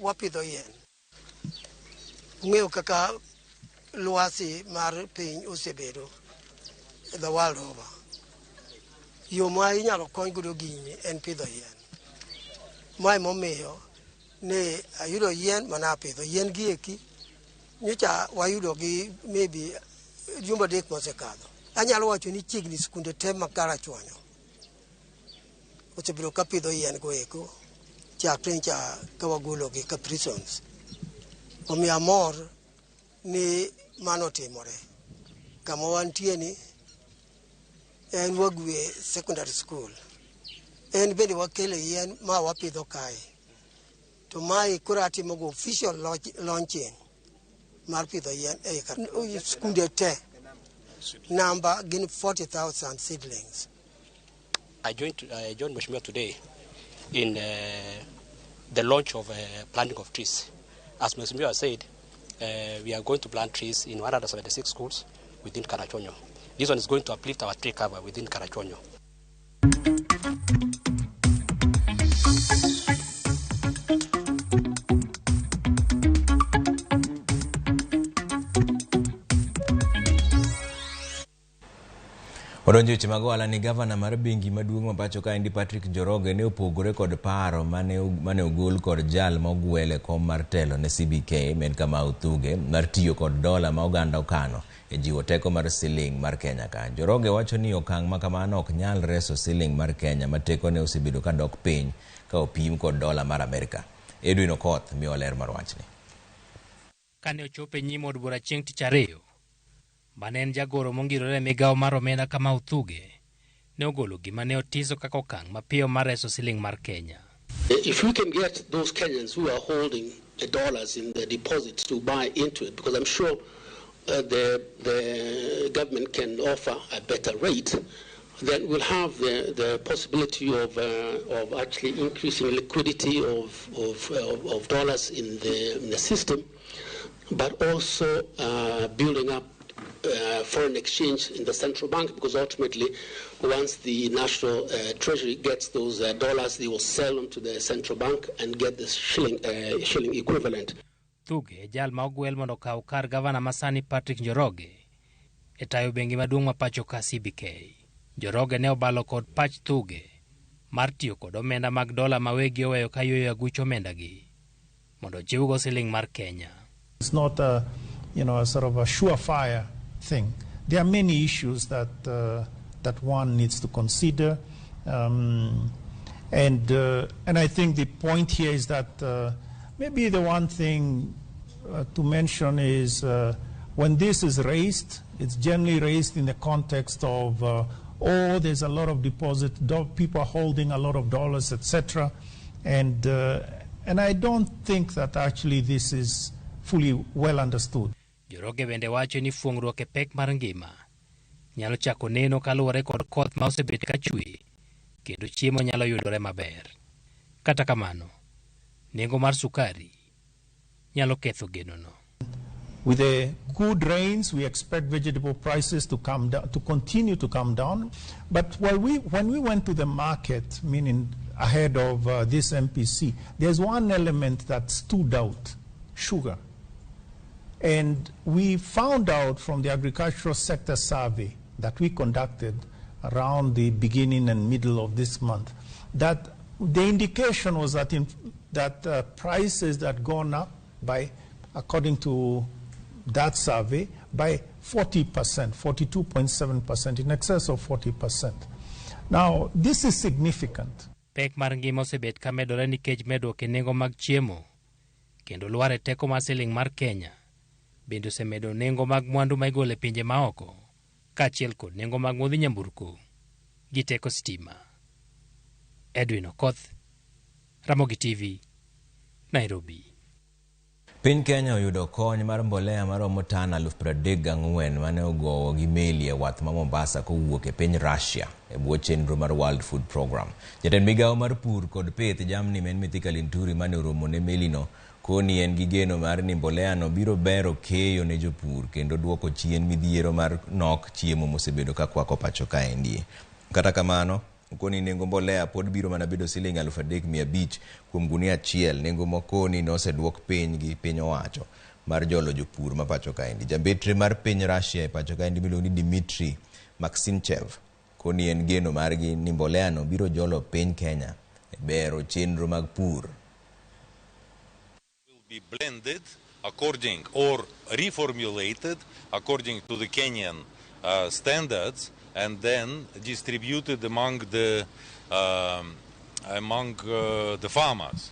Speaker 19: Wapidho yien. Ung'eyo kaka lwasi mar piny osebedo the world over. Yo ma inyalo kony godo gini en pidho yien. Mae momiyo ne ayudo yien mana apidho. Yien gi eki nyocha wayudo gi maybe jumbe 3 mosekadho. Anyalo wacho ni chiegni skunde te ma Karachuonyo osebedo ka pidho yien go eko chakre nyocha ka wagologi ka prisons. Omiyo amor ni mano otimore. Kama wantie ni en Wagwe Secondary School. En bende wakelo yien ma wapidho kae. To mae koro atimo go official launching mar pidho yien e skunde te. Namba gin 40,000 seedlings.
Speaker 23: I joined Mheshimiwa today in the launch of planting of trees. As Mheshimiwa said, we are going to plant trees in 176 schools within Karachuonyo. This one is going to uplift our tree cover within Karachuonyo.
Speaker 1: Odonjo weche mag ohala ni gavana mar bengi maduong' ma pacho kaendi Patrick Njoroge ne opogore kod paro mane ogol kod jal ma ogwel e kom mar telo ne CBK Men Kamau Thuge mar tiyo kod dola ma oganda okano e jiwo teko mar siling mar Kenya ka. Njoroge wacho ni okang' ma kamano ok nyal reso siling mar Kenya ma tekone osebedo ka dok piny ka opim kod dola mar Amerika. Edwin Okoth miyo ler mar wachni.
Speaker 11: Kane ochopo e nyim od bura chieng' tich ariyo, mane en jagoro mongirore e migawo mar omenda Kamau Thuge ne ogolo gima ne otiso kaka okang' mapiyo mar reso siling mar Kenya.
Speaker 20: If we can get those Kenyans who are holding the dollars in their deposits to buy into it, because I'm sure the government can offer a better rate, then we'll have the possibility of actually increasing liquidity of dollars in the system, but also building up foreign exchange in the central bank, because ultimately once the national treasury gets those dollars, they will sell them to the central bank and get the shilling equivalent.
Speaker 11: Thuge jal ma ogwel mondo okaw kar gavana masani Patrick Njoroge e tayo bengi maduong' ma pacho ka CBK. Njoroge ne obalo kod pach Thuge mar tiyo kod omenda mag dola ma wegi oweyo ka yueyo aguch omendagi mondo ochiwgo siling mar Kenya.
Speaker 21: It's not a, a sort of a surefire thing. There are many issues that that one needs to consider, and I think the point here is that maybe the one thing to mention is when this is raised, it's generally raised in the context of oh, there's a lot of deposit, people are holding a lot of dollars, etc., and I don't think that actually this is fully well understood.
Speaker 11: Njoroge bende wacho ni fuong'ruok e pek mar ngima nyalo chako neno kaluwore kod koth ma osebet ka chwe kendo chiemo nyalo yudore maber. Kata kamano, nengo mar sukari nyalo ketho genono.
Speaker 21: With the good rains, we expect vegetable prices to come down, to continue to come down. But when we went to the market, meaning ahead of this MPC, there's one element that stood out: sugar. And we found out from the agricultural sector survey that we conducted around the beginning and middle of this month that the indication was that prices had gone up by, according to that survey, by 40%, 42.7%, in excess of 40%. Now, this is significant.
Speaker 11: Pek mar ngima osebet ka medore nikech medruok e nengo mag chiemo, kendo lwar e teko mar siling mar Kenya bende osemedo nengo mag mwandu ma igolo e pinje maoko, kaachiel kod nengo mag modhi nyamburko gi teko stima. Edwin Okoth, Ramogi TV, Nairobi.
Speaker 1: Piny Kenya oyudo kony mar mbolea maromo tan 34,000 mane ogowo gi meli e wath ma Mombasa kowuok e piny Russia e bwo chenro mar World Food Program. Jatend migawo mar pur kod pith jamni men Mithika Linturi mane oromo ne melino koni en gi geno mar ni mbolea no biro bero keyo ne jopur kendo duoko chien midhiero mar nok chiemo mosebedo ka kwako pacho kaendi. Kata kamano, koni nengo mbolea pod biro mana bedo siling 3,500 kuom gunia achiel, nengo mokoni noseduok piny gi piny owacho mar jolo jopur ma pacho kaendi. Jambetre mar piny Russia e pacho kaendi miluongo ni Dmitry Maksimchev koni en geno margi ni mbolea no biro jolo piny Kenya e bero chenro mag pur.
Speaker 6: Will be blended according or reformulated according to the Kenyan standards and then distributed among the farmers.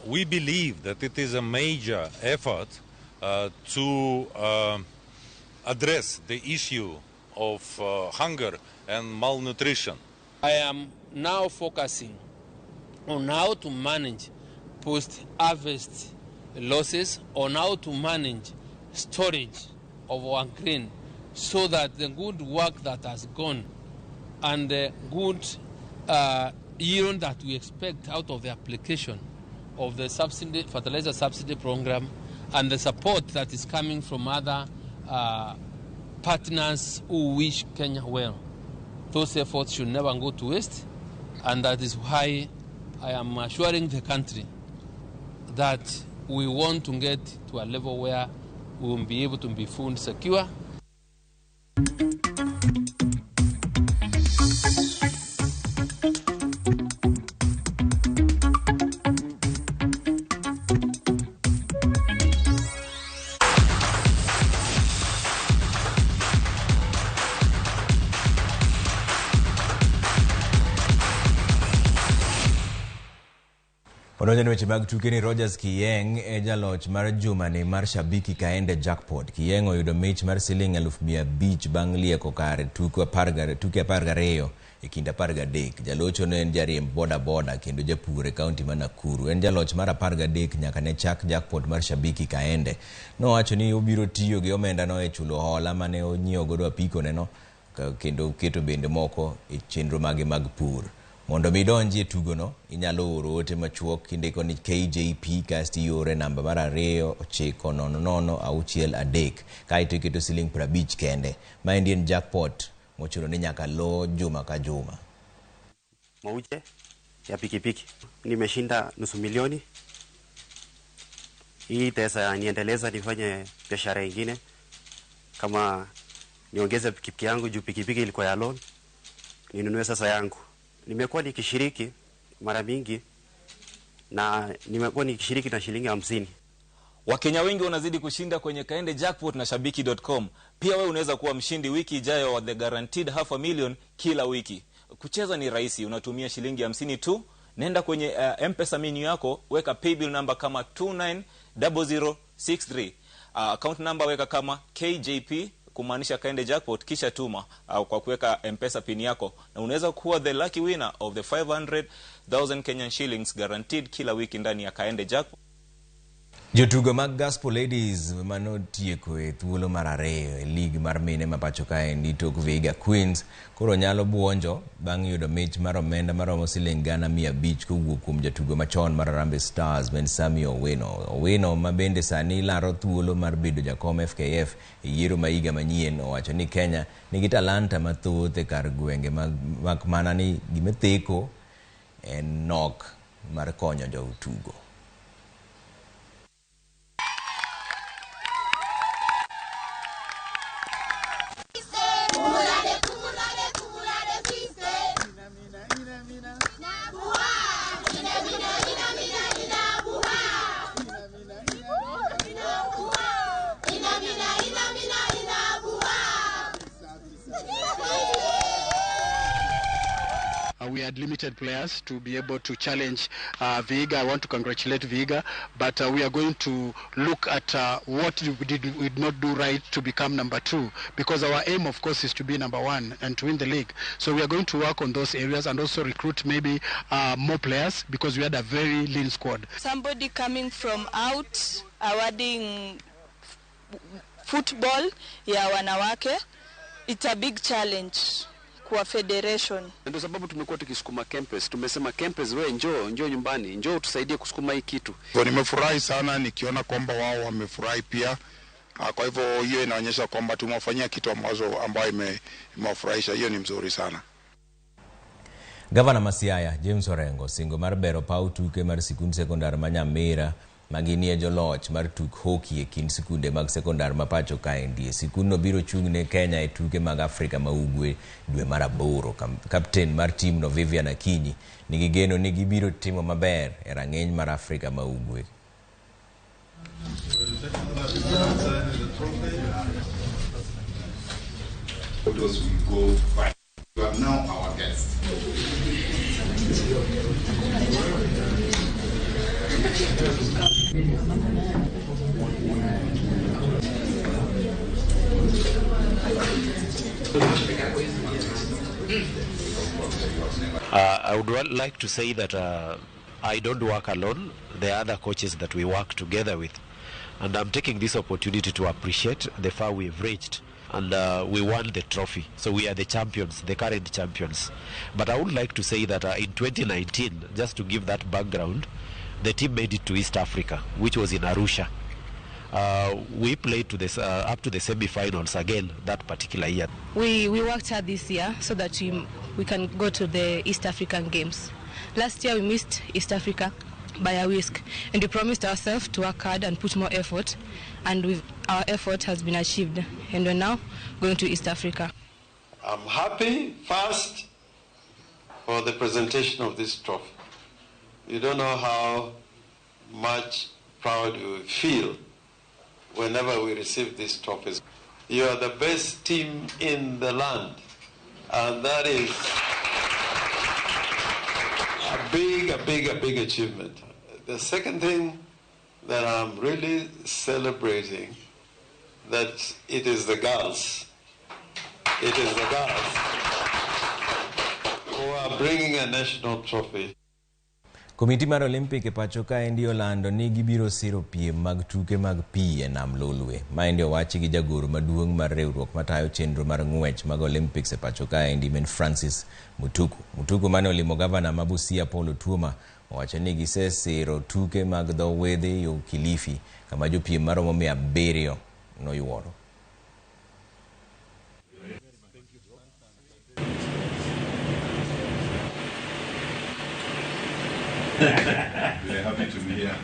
Speaker 6: We believe that it is a major effort to address the issue of hunger and malnutrition.
Speaker 7: I am now focusing on how to manage post-harvest losses, on how to manage storage of our grain, so that the good work that has gone and the good yield that we expect out of the application of the subsidy, fertilizer subsidy program, and the support that is coming from other partners who wish Kenya well. Those efforts should never go to waste, and that is why I am assuring the country that we want to get to a level where we will be able to be food secure.
Speaker 1: Odonjo weche mag tuke ni Rogers Kiyeng e jaloch mar jumani mar Shabiki Kaende Jackpot. Kiyeng oyudo mich mar siling 500,000 bang' lieko kare tuke 12 e kind 13. Jalocho ne en jariemb boda boda kendo japur e kaunti ma Nakuru. En jaloch mar 13 nyaka ne chak jackpot mar Shabiki Kaende. Nowacho ni obiro tiyo gi omenda no e chulo hola mane onyiewo godo apiko neno kendo keto bende moko e chenro mage mag pur. Mondo mi donji e tugono, inyalo oro ote machuok kindiko ni KJP kasto iore namba mar 2 9 0 0 6 3 kaeto iketo siling 50 kende. Maendi en jackpot mochuno ni nyaka lo juma ka juma.
Speaker 28: Mauche ya pikipiki nimeshinda 500,000. Hii pesa niendeleza nifanye biashara nyingine, kama niongeze pikipiki yangu juu pikipiki ilikuwa ya loan, ninunue sasa yangu. Nimekuwa nikishiriki mara mingi na nimekuwa nikishiriki na shilingi 50.
Speaker 8: Wakenya wengi wanazidi kushinda kwenye Kaende Jackpot na Shabiki.com. Pia wewe unaweza kuwa mshindi wiki ijayo wa the guaranteed 500,000 kila wiki. Kucheza ni rahisi, unatumia shilingi 50 tu. Nenda kwenye M-Pesa menu yako, weka paybill number kama 290063. Account number weka kama KJP kumaanisha Kaende Jackpot, kisha tuma kwa kuweka M-Pesa pin yako, na unaweza kuwa the lucky winner of the 500,000 Kenyan shillings guaranteed kila wiki ndani ya Kaende Jackpot.
Speaker 1: Jotugo mag Gospel Ladies manotieko e thuolo mar ariyo e lig mar mine ma pacho kaendi tok Vihiga Queens koro nyalo buonjo bang' yudo mich mar omenda maromo siling 500,000 kowuok kuom jatugo machon mar Harambee Stars Ben Sami Owino. Owino ma bende sani laro thuolo mar bedo jakom FKF e yiero ma higa manyien owacho ni Kenya nigi talanta mathoth e kar gwenge mak mana ni gima theko en nok mar konyo jotugo.
Speaker 4: We had limited players to be able to challenge Vihiga. I want to congratulate Vihiga, but we are going to look at what we did not do right to become number 2, because our aim, of course, is to be number 1 and to win the league. So we are going to work on those areas and also recruit maybe more players, because we had a very lean squad.
Speaker 9: Somebody coming from out awarding football ya wanawake, it's a big challenge kwa federation.
Speaker 10: Ndio sababu tumekuwa tukisukuma Kempes. Tumesema Kempes, wewe njoo nyumbani, njoo tusaidie kusukuma hii kitu.
Speaker 22: Kwa nimefurahi sana nikiona kwamba wao wamefurahi pia. Kwa hivyo hiyo inaonyesha kwamba tumewafanyia kitu ambayo imewafurahisha. Hiyo ni mzuri sana.
Speaker 1: Gavana ma Siaya James Orengo singo mar bero paw tuke mar sikund sekondar ma Nyamira maginie joloch mar tuk hockey e kind sikunde mag sekondar ma pacho kaendi. Sikundno biro chung' ne Kenya e tuke mag Afrika ma Ugwe dwe mar 8. Kapten mar timno Vivian Akinyi nigi geno ni gibiro timo maber e rang'iny mar Afrika ma Ugwe.
Speaker 24: You are now our guest.
Speaker 25: I would like to say that I don't work alone. There are other coaches that we work together with. And I'm taking this opportunity to appreciate the far we've reached. And we won the trophy. So we are the champions, the current champions. But I would like to say that in 2019, just to give that background, the team made it to East Africa, which was in Arusha. We played to this, up to the semi-finals again that particular year.
Speaker 26: We worked hard this year so that we can go to the East African Games. Last year we missed East Africa by a whisk, and we promised ourselves to work hard and put more effort, and our effort has been achieved, and we're now going to East Africa.
Speaker 27: I'm happy first for the presentation of this trophy. You don't know how much proud we feel whenever we receive these trophies. You are the best team in the land, and that is a big achievement. The second thing that I'm really celebrating, that it is the girls. It is the girls who are bringing a national trophy.
Speaker 1: Komiti mar Olympic e pacho kaendi olando ni gibiro siro piem mag tuke mag pi e nam Lolwe. Maendi owachi gi jagoro maduong' mar riwruok matayo chenro mar ng'wech mag Olympics e pacho kaendi men Francis Mutuku. Mutuku mane olimo gavana ma Busia Paul Otuoma owacho ni gisesiro tuke mag dho wedhe yo Kilifi kama jopiem maromo 700 noyuoro.
Speaker 24: We're happy to be here.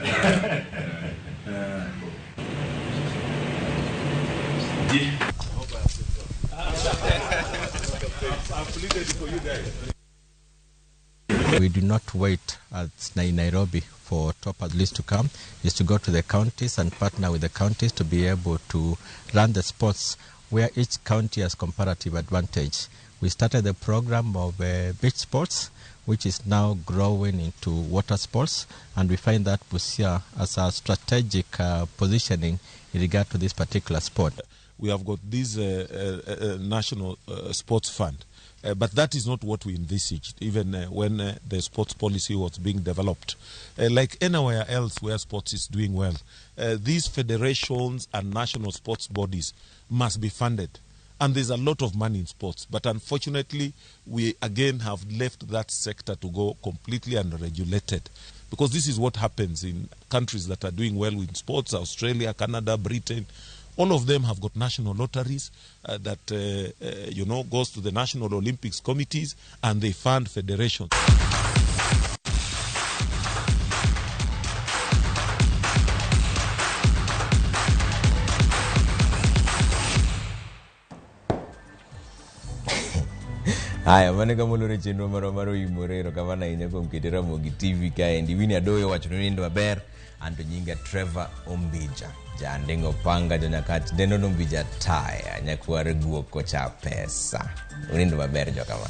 Speaker 29: We do not wait at Nairobi for top athletes to come. Is to go to the counties and partner with the counties to be able to run the sports where each county has comparative advantage. We started the program of beach sports, which is now growing into water sports, and we find that Busia as a strategic positioning in regard to this particular sport.
Speaker 2: We have got this National Sports Fund. But that is not what we envisaged, even when the sports policy was being developed. Like anywhere else where sports is doing well, these federations and national sports bodies must be funded. And there's a lot of money in sports. But unfortunately, we again have left that sector to go completely unregulated. Because this is what happens in countries that are doing well in sports, Australia, Canada, Britain. All of them have got national lotteries that, you know, goes to the National Olympics committees, and they fund federations.
Speaker 1: Haya, mano kamolore chenro marwa mar oimore. Erokamano ahinya kuom kete Ramogi TV kaendi. Winnie Adoyo wacho ni nindo maber. Anto nyinga Trevor Ombija. Jandingo panga jonyakach dendo Ombija taya nyakwar guok kocha pesa. Unindo maber jokama.